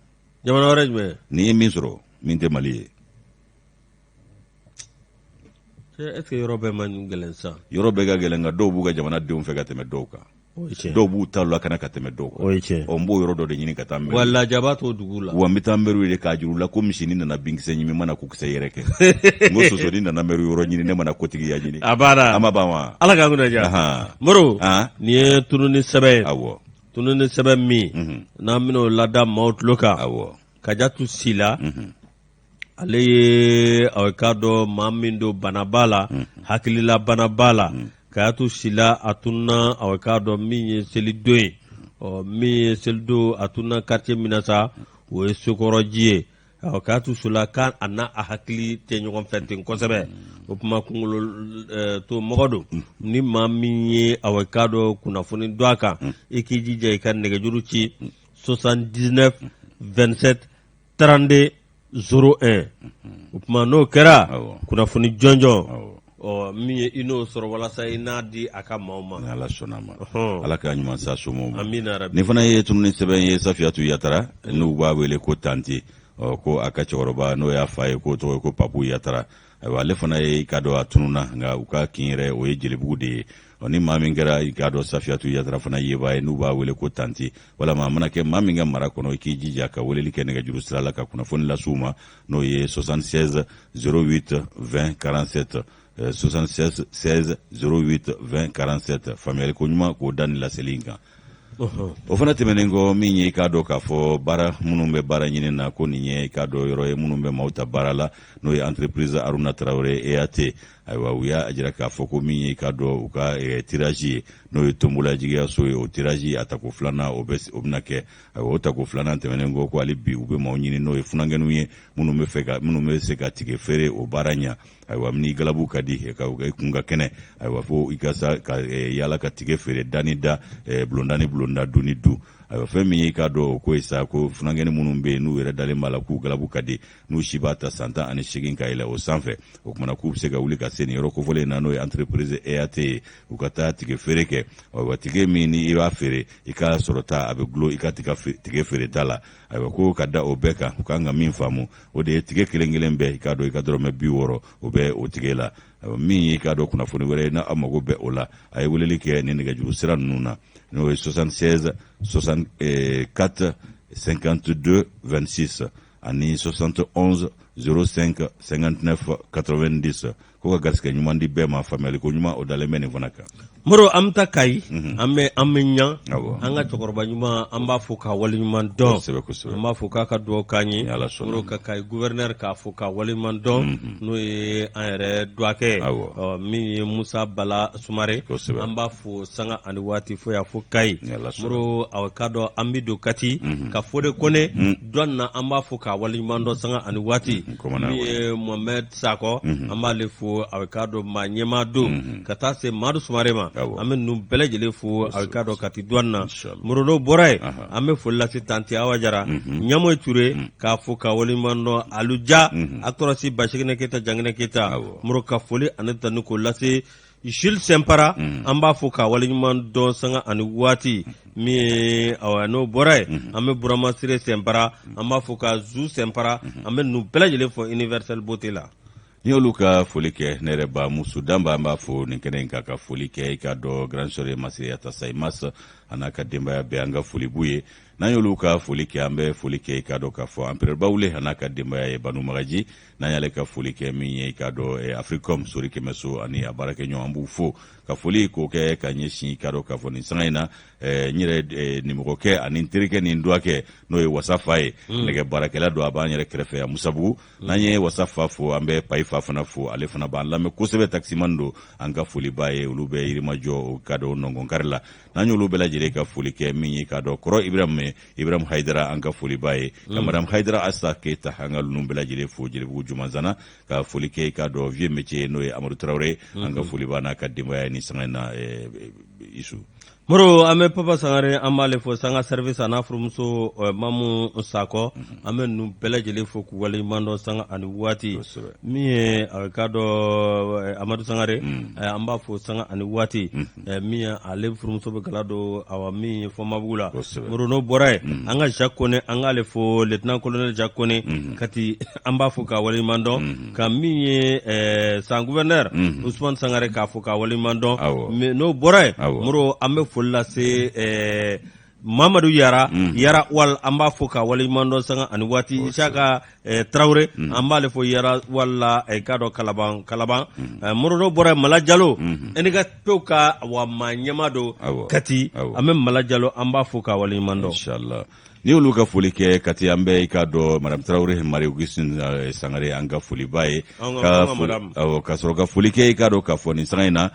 Jamana wɛrɛ jumɛn? N'i ye min sɔrɔ min tɛ Mali ye. Est ce que yɔrɔ bɛɛ man gɛlɛn sisan? Yɔrɔ bɛɛ ka gɛlɛn, nka dɔw b'u ka jamana denw fɛ ka tɛmɛ dɔw kan. Dɔw b'u ta lakana ka tɛmɛ dɔw kan. O ye tiɲɛ. Ɔ, n b'o yɔrɔ dɔ de ɲini ka taa wa lajaba t'o dugu la. Wa n bɛ taa mɛriw ye k'a jira u la ko misinin nana binkisɛ ɲimi mana kukisɛ yɛrɛ kɛ. N ko sosonin nana mɛri yɔrɔ ɲini, ne mana kotigiya ɲini. A banna. A ma ban wa? Ala k'an kunna diya. Moro, nin ye tununi sɛbɛn ye. Awɔ. Tununi sɛbɛn min n'an bɛn'o lada maaw tulo kan. Awɔ. Kajatu Sila. Ale ye aw k'a dɔn maa min don bana b'a la, hakilila bana b'a la. Kajatu Sila a tununna aw k'a dɔn min ye selidon ye. Ɔ, min ye selidon, a tununna quartier min na sa, o ye Sokɔrɔji ye. Ɔ, Kajatu Sila k'a a n'a a hakili tɛ ɲɔgɔn fɛ ten kosɛbɛ. O tuma kunkolo to mɔgɔ don. Ni maa min ye aw k'a dɔn kunnafoni dɔn a kan, i k'i jija i ka nɛgɛjuru ci 79 27 32 01. O tuma n'o kɛra, kunnafoni jɔnjɔn, ɔ, min ye i n'o sɔrɔ walasa i n'a di a ka maaw ma. Ni Ala sɔnna a ma. Ala ka ɲuman sa somɔgɔw ma. Amina rabi. Nin fana ye tununi sɛbɛn ye, Safiyatu Yatara, n'u b'a wele ko tanti. Ɔ, ko a ka cɛkɔrɔba, n'o y'a fa ye, k'o tɔgɔ ye ko Papu Yatara. Ayiwa, ale fana ye, i k'a dɔn, a tununna, nka u ka kin yɛrɛ, o ye Jelibugu de ye. Ɔ, ni maa min kɛra, i k'a dɔn, Safiyatu Yatara fana yebaa ye, n'u b'a wele ko tanti, walama a mana kɛ maa min ka mara kɔnɔ, i k'i jija ka weleli kɛ nɛgɛjuru sira la ka kunnafoni las'u ma, n'o ye 76 08 20 47, 76 16 08 20 47. Faamuyali ko ɲuman k'o da nin laseli in kan. O fana tɛmɛnen kɔ, min ye, i k'a dɔn k'a fɔ baara minnu bɛ baara ɲini na, ko nin ye, i k'a dɔn, yɔrɔ ye minnu bɛ maaw ta baara la, n'o ye entreprise Aruna Tarawele EAT. Ayiwa, u y'a jira k'a fɔ ko min ye, i k'a dɔn, u ka tirage ye, n'o ye tombola jigiyaso ye, o tirage a tako filanan, o bɛ o bɛna kɛ. Ayiwa, o tako filanan tɛmɛnen kɔ, ko hali bi u bɛ maaw ɲini, n'o ye funankɛninw ye, minnu bɛ fɛ ka minnu bɛ se ka tige feere o baara ɲa. Ayiwa, n'i galabu ka di ka i kun ka kɛnɛ, ayiwa, fo i ka sa ka yaala ka tige feere da ni da, bulonda ni bulonda, du ni du. Ayiwa, fɛn min ye, i k'a dɔn, o ko ye sa ko funankɛnin minnu bɛ yen, n'u yɛrɛ dalen b'a la k'u galabu ka di, n'u si b'a ta san 18 ka yɛlɛ o sanfɛ, o kumana k'u bɛ se ka wuli ka se nin yɔrɔ kofɔlen na, n'o ye entreprise EAT ye, u ka taa tige feere kɛ. Ayiwa, tige min ni i b'a feere, i ka sɔrɔta a bɛ dulon i ka tige feereta la. Ayiwa, ko ka da o bɛɛ kan, u kan ka min faamu, o de ye tige kelen kelen bɛɛ, i k'a dɔn, i ka dɔrɔmɛ 60 o bɛ o tige la. Ayiwa, min ye, i k'a dɔn, kunnafoni wɛrɛ ye, n'aw mago bɛ o la, a ye weleli kɛ nin nɛgɛjuru sira ninnu na, n'o ye 76 64 52 26 ani 71 05 59 90. Ko ka garisɛgɛ ɲuman di bɛɛ ma, faamuyali ko ɲuman o dalen bɛ nin fana kan. Moro, an bɛ taa Kayi, an bɛ ɲa an ka cɛkɔrɔba ɲuman, an b'a fo k'a waleɲuman dɔn. Kosɛbɛ, kosɛbɛ. An b'a fo k'a ka dugawu k'an ye. Ni Ala sɔnna. Moro, ka Kayi gouverneur k'a fo k'a waleɲuman dɔn, n'o ye an yɛrɛ dɔgɔkɛ, ɔ, min ye Musa Bala Sumare. An b'a fo sanga ani waati fo yan fo Kayi. Ni Ala sɔnna. Moro, aw k'a dɔn an bɛ don Kati ka Fode Kone dɔn na, an b'a fo k'a waleɲuman dɔn sanga ani waati. Kɔmana. Min ye Mohamed Sakɔ, an b'ale fo, a k'a dɔn maa ɲɛmaa don, ka taa se Madu Sumare ma. An bɛ ninnu bɛɛ lajɛlen fo, a k'a dɔn, Kati douane na. Inshallah. Moro, n'o bɔra yen, an bɛ foli lase tanti Awa Jara, Ɲamoyi Ture, k'a fo k'a waleɲuman dɔn, Aluja Akɔrɔsi Basigine Keyita, Janginɛ Keyita. Moro, ka foli ani tanu k'o lase Jules Sɛnpara, an b'a fo k'a waleɲuman dɔn sanga ani waati. Min ye, awa, n'o bɔra yen, an bɛ Burama Sire Sɛnpara, an b'a fo, ka Zu Sɛnpara, an bɛ ninnu bɛɛ lajɛlen fo Universel Beauté la. N'i y'olu ka foli kɛ, ne yɛrɛ ba Musu Danba, an b'a fo nin kɛnɛ in kan ka foli kɛ, i k'a dɔn, grande sœur ye Masiriyata Sayimas, a n'a ka denbaya bɛɛ, an ka foli b'u ye. N'an y'olu ka foli kɛ, an bɛ foli kɛ, i k'a dɔn k'a fɔ empereur Bawule a n'a ka denbaya ye, Banu Magaji. N'an y'ale ka foli kɛ, min ye, i k'a dɔn, Africom Sori Kɛmɛso ani a baarakɛɲɔgɔn, an b'u fo ka foli k'o kɛ ka ɲɛsin, i k'a dɔn k'a fɔ nin sanga in na, n yɛrɛ nimɔgɔkɛ ani n terikɛ ni n dɔgɔkɛ, n'o ye Wasa Fa ye, nɛgɛ baarakɛla don, a b'an yɛrɛ kɛrɛfɛ yan Musabugu. N'an ye Wasa Fa fo, an bɛ Payi Fa fana fo, ale fana b'an lamɛn kosɛbɛ, taximan don, an ka foli b'a ye. Olu bɛ Yirimajɔ, o ka dɔn nɔngɔnkari la. N'an y'olu bɛɛ lajɛlen ka foli kɛ, min ye, k'a dɔn, kɔrɔ Ibrahim ye, Ibrahim Haidara, an ka foli b'a ye, ka madame Haidara Asa Keyita, an ka ninnu bɛɛ lajɛlen fo Jelibugu Jumanzana, ka foli kɛ, i k'a dɔn, vieux métier, n'o ye Amadu Tarawele, an ka foli b'a n'a ka denbaya ye nin sanga in na, Isu. Moro, an bɛ Papa Sangare, an b'ale fo Sanga service, a n'a furumuso Mamu Sakɔ. An bɛ ninnu bɛɛ lajɛlen fo k'u waleɲuman dɔn sanga ani waati. Min ye, a k'a dɔn, Amadu Sangare, an b'a fo sanga ani waati. Min ye ale furumuso bɛ gala don, awa, min ye Fɔnbabugu la. Moro, n'o bɔra yen, an ka Jacques Kone, an k'ale fo, lieutenant colonel Jacques Kone Kati, an b'a fo k'a waleɲuman dɔn, ka min ye san gouverneur Ousmane Sangare, k'a fo k'a waleɲuman dɔn. N'o bɔra yen, Moro, an bɛ foli foli lase Mamadu Yara Yara wal an b'a fo ka waleɲuman dɔn sanga ani waati Isaka Tarawele an b'ale fo Yara wal la i k'a dɔn Kalaban Kalaban Moro n'o bɔra Mala Jalo handicapéw ka wa maa ɲɛmaa don Kati an bɛ Mala Jalo an b'a fo ka waleɲuman dɔn. Inshallah. N'i y'olu ka foli kɛ Kati, an bɛ i k'a dɔn madame Tarawele Marie Augustine Sangare, an ka foli b'a ye. Ka sɔrɔ ka foli kɛ i k'a dɔn k'a fɔ nin sanga in na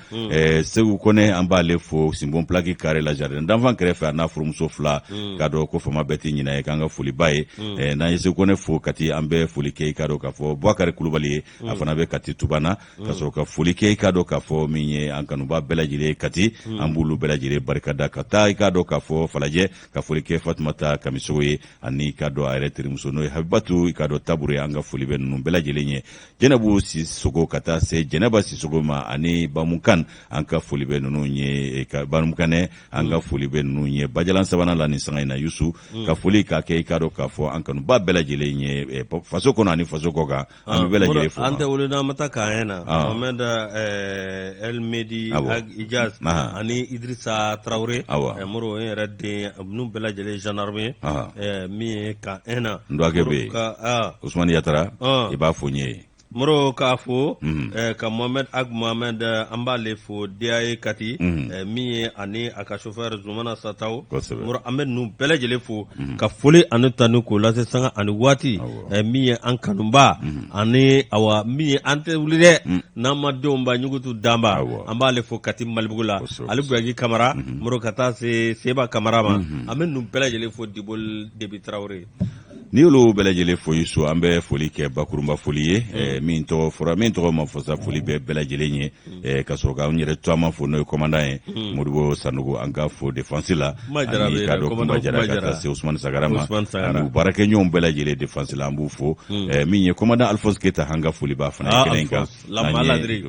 Segu Kɔnɛ, an b'ale fo Sinbon Plaki kare la, jardin d'enfant kɛrɛfɛ, a n'a furumuso fila, k'a dɔn ko fama bɛɛ tɛ ɲinɛ ye, k'an ka foli b'a ye. N'an ye Segu Kɔnɛ fo Kati, an bɛ foli kɛ i k'a dɔn k'a fɔ Bubakari Kulubali ye, a fana bɛ Kati Tubana. Ka sɔrɔ ka foli kɛ i k'a dɔn k'a fɔ min ye an kanuba bɛɛ lajɛlen Kati, an b'olu bɛɛ lajɛlen barikada. Ka taa i k'a dɔn k'a fɔ Falajɛ, ka foli kɛ Fatumata Kamisogo ye ani i k'a dɔn a yɛrɛ terimuso n'o ye Habibatu i k'a dɔn Tabure, an ka foli bɛ ninnu bɛɛ lajɛlen ye. Jɛnɛbu Sisogo ka taa se Jɛnɛba Sisogo ma ani Bamukan, an ka foli bɛ ninnu ye. Bamukanɛ, an ka foli bɛ ninnu ye Bajalan sabanan la nin sanga in na. Yusu, ka foli k'a kɛ i k'a dɔn k'a fɔ an kanuba bɛɛ lajɛlen ye faso kɔnɔ ani faso kɔ kan, an bɛ bɛɛ lajɛlen fo. An tɛ wele n'an ma taa k'an na Mohamed El Mehdi Ijaz ani Idrissa Traoré. Moro, n yɛrɛ den ninnu bɛɛ lajɛlen gendarme ye min ye ka n na. N dɔgɔkɛ bɛ yen, Usumani Yatara, i b'a fo n ye. Moro k'a fo ka Mohamed Ag Mohamed, an b'ale fo DAE Kati min ye ani a ka chauffeur Zumana Sataw. Moro, an bɛ ninnu bɛɛ lajɛlen fo ka foli ani tanu k'o lase sanga ani waati min ye an kanuba ani awa min ye an tɛ wuli dɛ n'an ma denw ba ɲugutu danba, an b'ale fo Kati Malibugu la, ale Buyagi Kamara. Moro, ka taa se Seba Kamara ma, an bɛ ninnu bɛɛ lajɛlen fo Diboli Debi Tarawele. N'i y'olu bɛɛ lajɛlen fo Yusu, an bɛ foli kɛ bakurunba foli ye, min tɔgɔ fɔra, min tɔgɔ ma fɔ sa, foli bɛ bɛɛ lajɛlen ye. Ka sɔrɔ k'an yɛrɛ taama fo, n'o ye commandant ye Modibo Sanogo, an ka fo défense la, ani k'a dɔn Kunba Jara, ka taa se Usumani Sagara ma ani u baarakɛɲɔgɔnw bɛɛ lajɛlen défense la, an b'u fo. Min ye commandant Alphonse Keita, an ka foli b'a fana ye kɛnɛ in kan.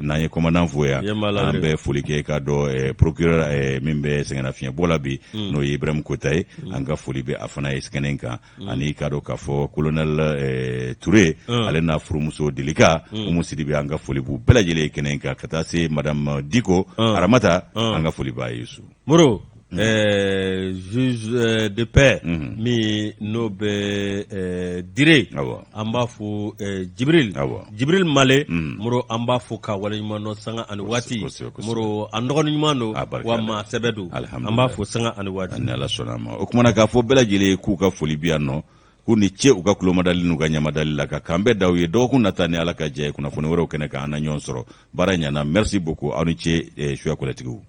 N'an ye commandant fo yan, an bɛ foli kɛ k'a dɔn procureur min bɛ sɛgɛnnafiɲɛbɔ la bi, n'o ye Ibrahim Kota ye, an ka foli bɛ a fana ye kɛnɛ in kan. Ani k'a dɔn k'a fɔ colonel Ture, ale n'a furumuso Delika Umu Sidibe, an ka foli b'u bɛɛ lajɛlen ye kɛnɛ in kan, ka taa se madame Diko Aramata, an ka foli b'a ye Yusu. Moro, juge de paix min n'o bɛ Dire, an b'a fo Jibril Jibril Male. Moro, an b'a fo ka waleɲuman dɔn sanga ani waati. Moro, an dɔgɔnin ɲuman don wa maa sɛbɛ don, an b'a fo sanga ani waati. Ni Ala sɔnna a ma. O kumana k'a fɔ bɛɛ lajɛlen k'u ka foli bi yan nɔ, k'u ni ce u ka tulomadali n'u ka ɲamadali la, ka k'an bɛɛ daw ye dɔgɔkun nata ni Ala ka jɛ ye, kunnafoni wɛrɛw kɛnɛ kan, an na ɲɔgɔn sɔrɔ. Baara ɲana, merci beaucoup, aw ni ce, suya kɔlɛtigiw.